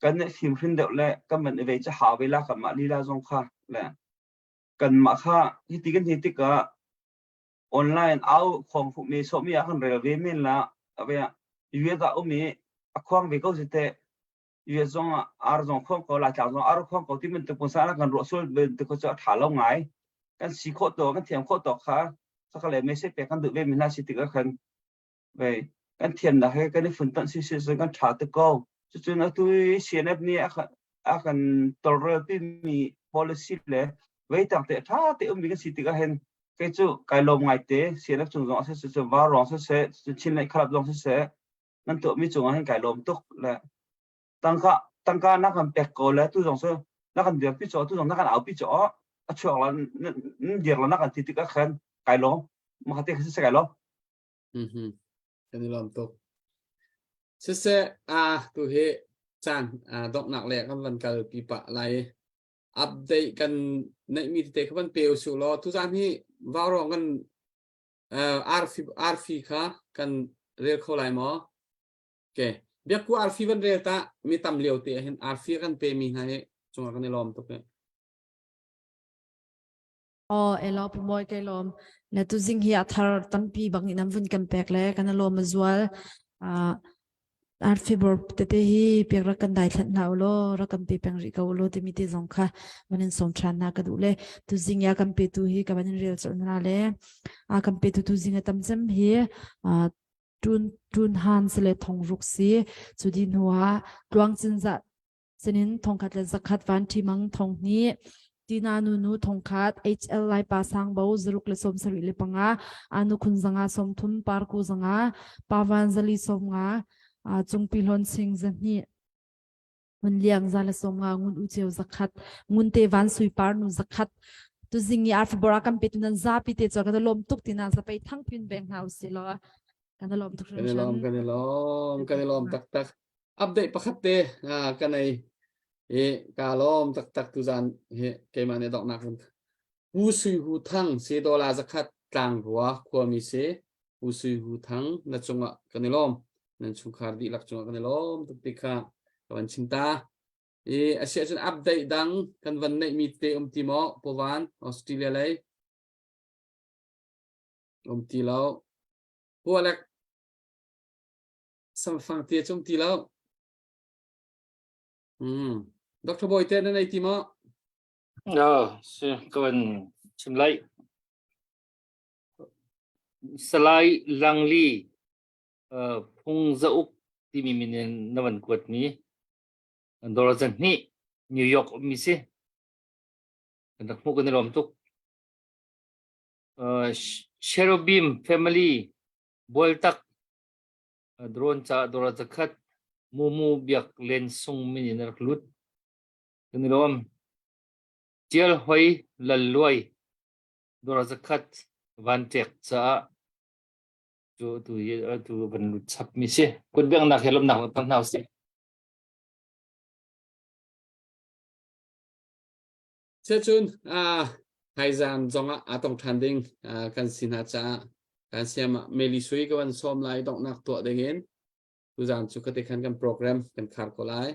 kan nih fimhrin deuh le kan van i vei ca hau ve la kan mah lila zong kha le kan mah kha hiti kan hi tikah online au khong fuh mi sawh mi ah kan rel ve men la ave US ah um i a khuang ve ko si teh US zong ah ar zong khuang ko Laitlang zong ar khuang ko ti bantuk pungsan ah kan ruah sual bantuk cu a ṭha lo ngai kan si khawh to kan thiam khawh tawk kha khakha le message pek kan duh ve mi hna si tikah khan ve kan thiamnak he kan i funtonh si si cun kan ṭha tuk ko cucun atu i CNF nih a kan tawlrelpi mi policy le vei tak te ṭha te ummi kan si tikah hin kei cu kai lawm ngai te CNF cung zong a si cu var ruang siseh Chin lei khalap zong siseh nan tuahmi cungah hin kai lawm tuk le tangka tangka na kan pek ko le tu zong cu na kan dirpi chaw tu zong na kan aupi chaw a chuak la nan dir la na kan ti tik ah khan kai lawm ma te kha kai lawm mhm kan i lawm tuk siseh a tu hi caan donghnak le kan van kal pi pa lai update kan neihmi tete kha van pe usu law tu zan hi vaurong kan arfi arfi kha kan rel kho lai maw? Okay. Biakku arfi van rel ta mi tam lio te hin arfi kan pe mi hna hi cungah kan i lawm tuk e. Oh, elo pu moi kai lawm. Le tu zing hi a thar tampi bang in an vun kan pek le kan lawm a zual. Ah Arfi bor tete hi pek rak kan dai thlanh hna ulaw rak kan pe peng rih ko ulaw timi te zong kha van in sawm ṭhan hna ka duh le tuzing ya kan petu hi ka van in rel colh hna le a kan petu tuzing a tam cem hi tun tun han se le thong ruk si cu di hnu ah tluang cin za sinin thongkhat le zakhat van ṭhi mang thong hnih Tina nu nu thongkhat HL Lai pa sang bo zaruk le som sarih le panga anu khun zanga som thum parku zanga pavan zali som nga cungpi hlon sing zahnih ngun liang za le som nga ngun u cheu zakhat ngun te van sui par nu zakhat tu zing i arfi bora kan pe tu nan zapi te cho kan lom tuk tina zapei thang pin beng hna usi lo kan lom tuk kan lom kan lom kan lom tak tak update pakhat te kan ei i ka lawm taktak tuzan hi keimah nih donghnak in Pu Sui Hu Thang si dola zakhat tlangrua khuami si Pu Sui Hu Thang na cungah kan i lawm nan chungkhar dihlak cungah kan i lawm tuk ti kha ka van chim ta i a si ahcun update dang kan van neih mi te um ti maw Pawan Australia lei um ti lo Pu Alek samfang te cu um ti lo Mm. Dr. Bawite na nei ti maw? No, si ka van chim lai. Salai Langli uh, Phung Zauk timi min in na van kuat mi dollar zan hnih New York ummi si. Kan rak hmuh kan i lawm tuk. Uh, Cherubim family Bualtak Drone ca dollar zakhat Mumu Biak Len Sung min in a rak lut. Kan i lawm. Tial Hoi Lal Luai dollar zakhat van ṭek caah cu tu hi tu van lut chap mi si. Kut biaknak he lawmnak lang hna usih. Cun haizan zongah aa tong ṭhan ding kan si hna caah kan siam ah Meli Sui ka van sawm lai donghnak tuah ding in tuzan cu kate khan kan program kan khar ko lai.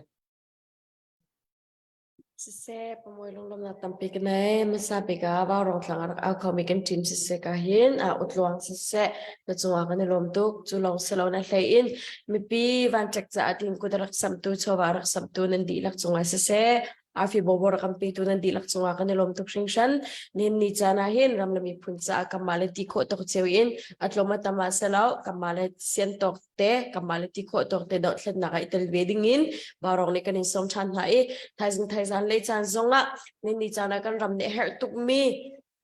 Siseh, pamuai lunglawmhnak tampi ka nei. Hmasa bik ah Vaurawng tlang a rak au khomi kan ṭim siseh ka hin uh, utluang siseh na cungah kan i lawm tuk. Cu lawng si lo na hlei in mipi vanṭek caah tin kut a rak samtu, chawva a rak samtu nan dihlak cungah siseh, arfi bobo rak kan petu nan dihlak cungah kan i lawm tuk hringhran. Nihin ni caan ah hin ram le miphun caah kanmah le ti khawh tawk cio in a tlawm a tam ah si lo, kanmah le sian tawk te kanmah le ti khawh tawk te dohthlennak ah i tel ve ding in Vaurawng nih kan in sawm ṭhan hna i thaizing thaizan lei caan zongah ni caan ah kan ram nih herh tukmi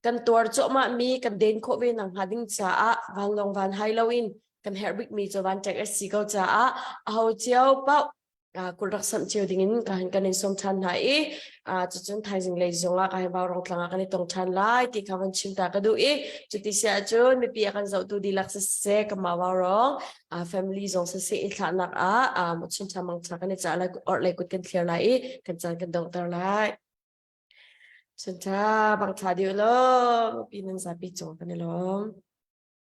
kan tuar cuahmah mi kan den khawh ve nak hnga ding caah vanlawng van hai loin kan herh bikmi cu van ṭek a si ko caah aho cio paoh kut rak samh cio ding in ka kan in sawm ṭhan hna i cucun thaizing lei zongah ka hei Vaurawng tlang ah kan i tong ṭhan lai ti kha van chim ta ka duh i cuti si ahcun mipi a kan zohtu dihlak siseh kanmah Vaurawng family zong siseh i thlahnak ah chuncha mangcha kan i cah lai orhlei kut kan thlir lai i kan caan kan donghter lai. Chuncha bangthla dih law mipi nan zapi cung kan i lawm.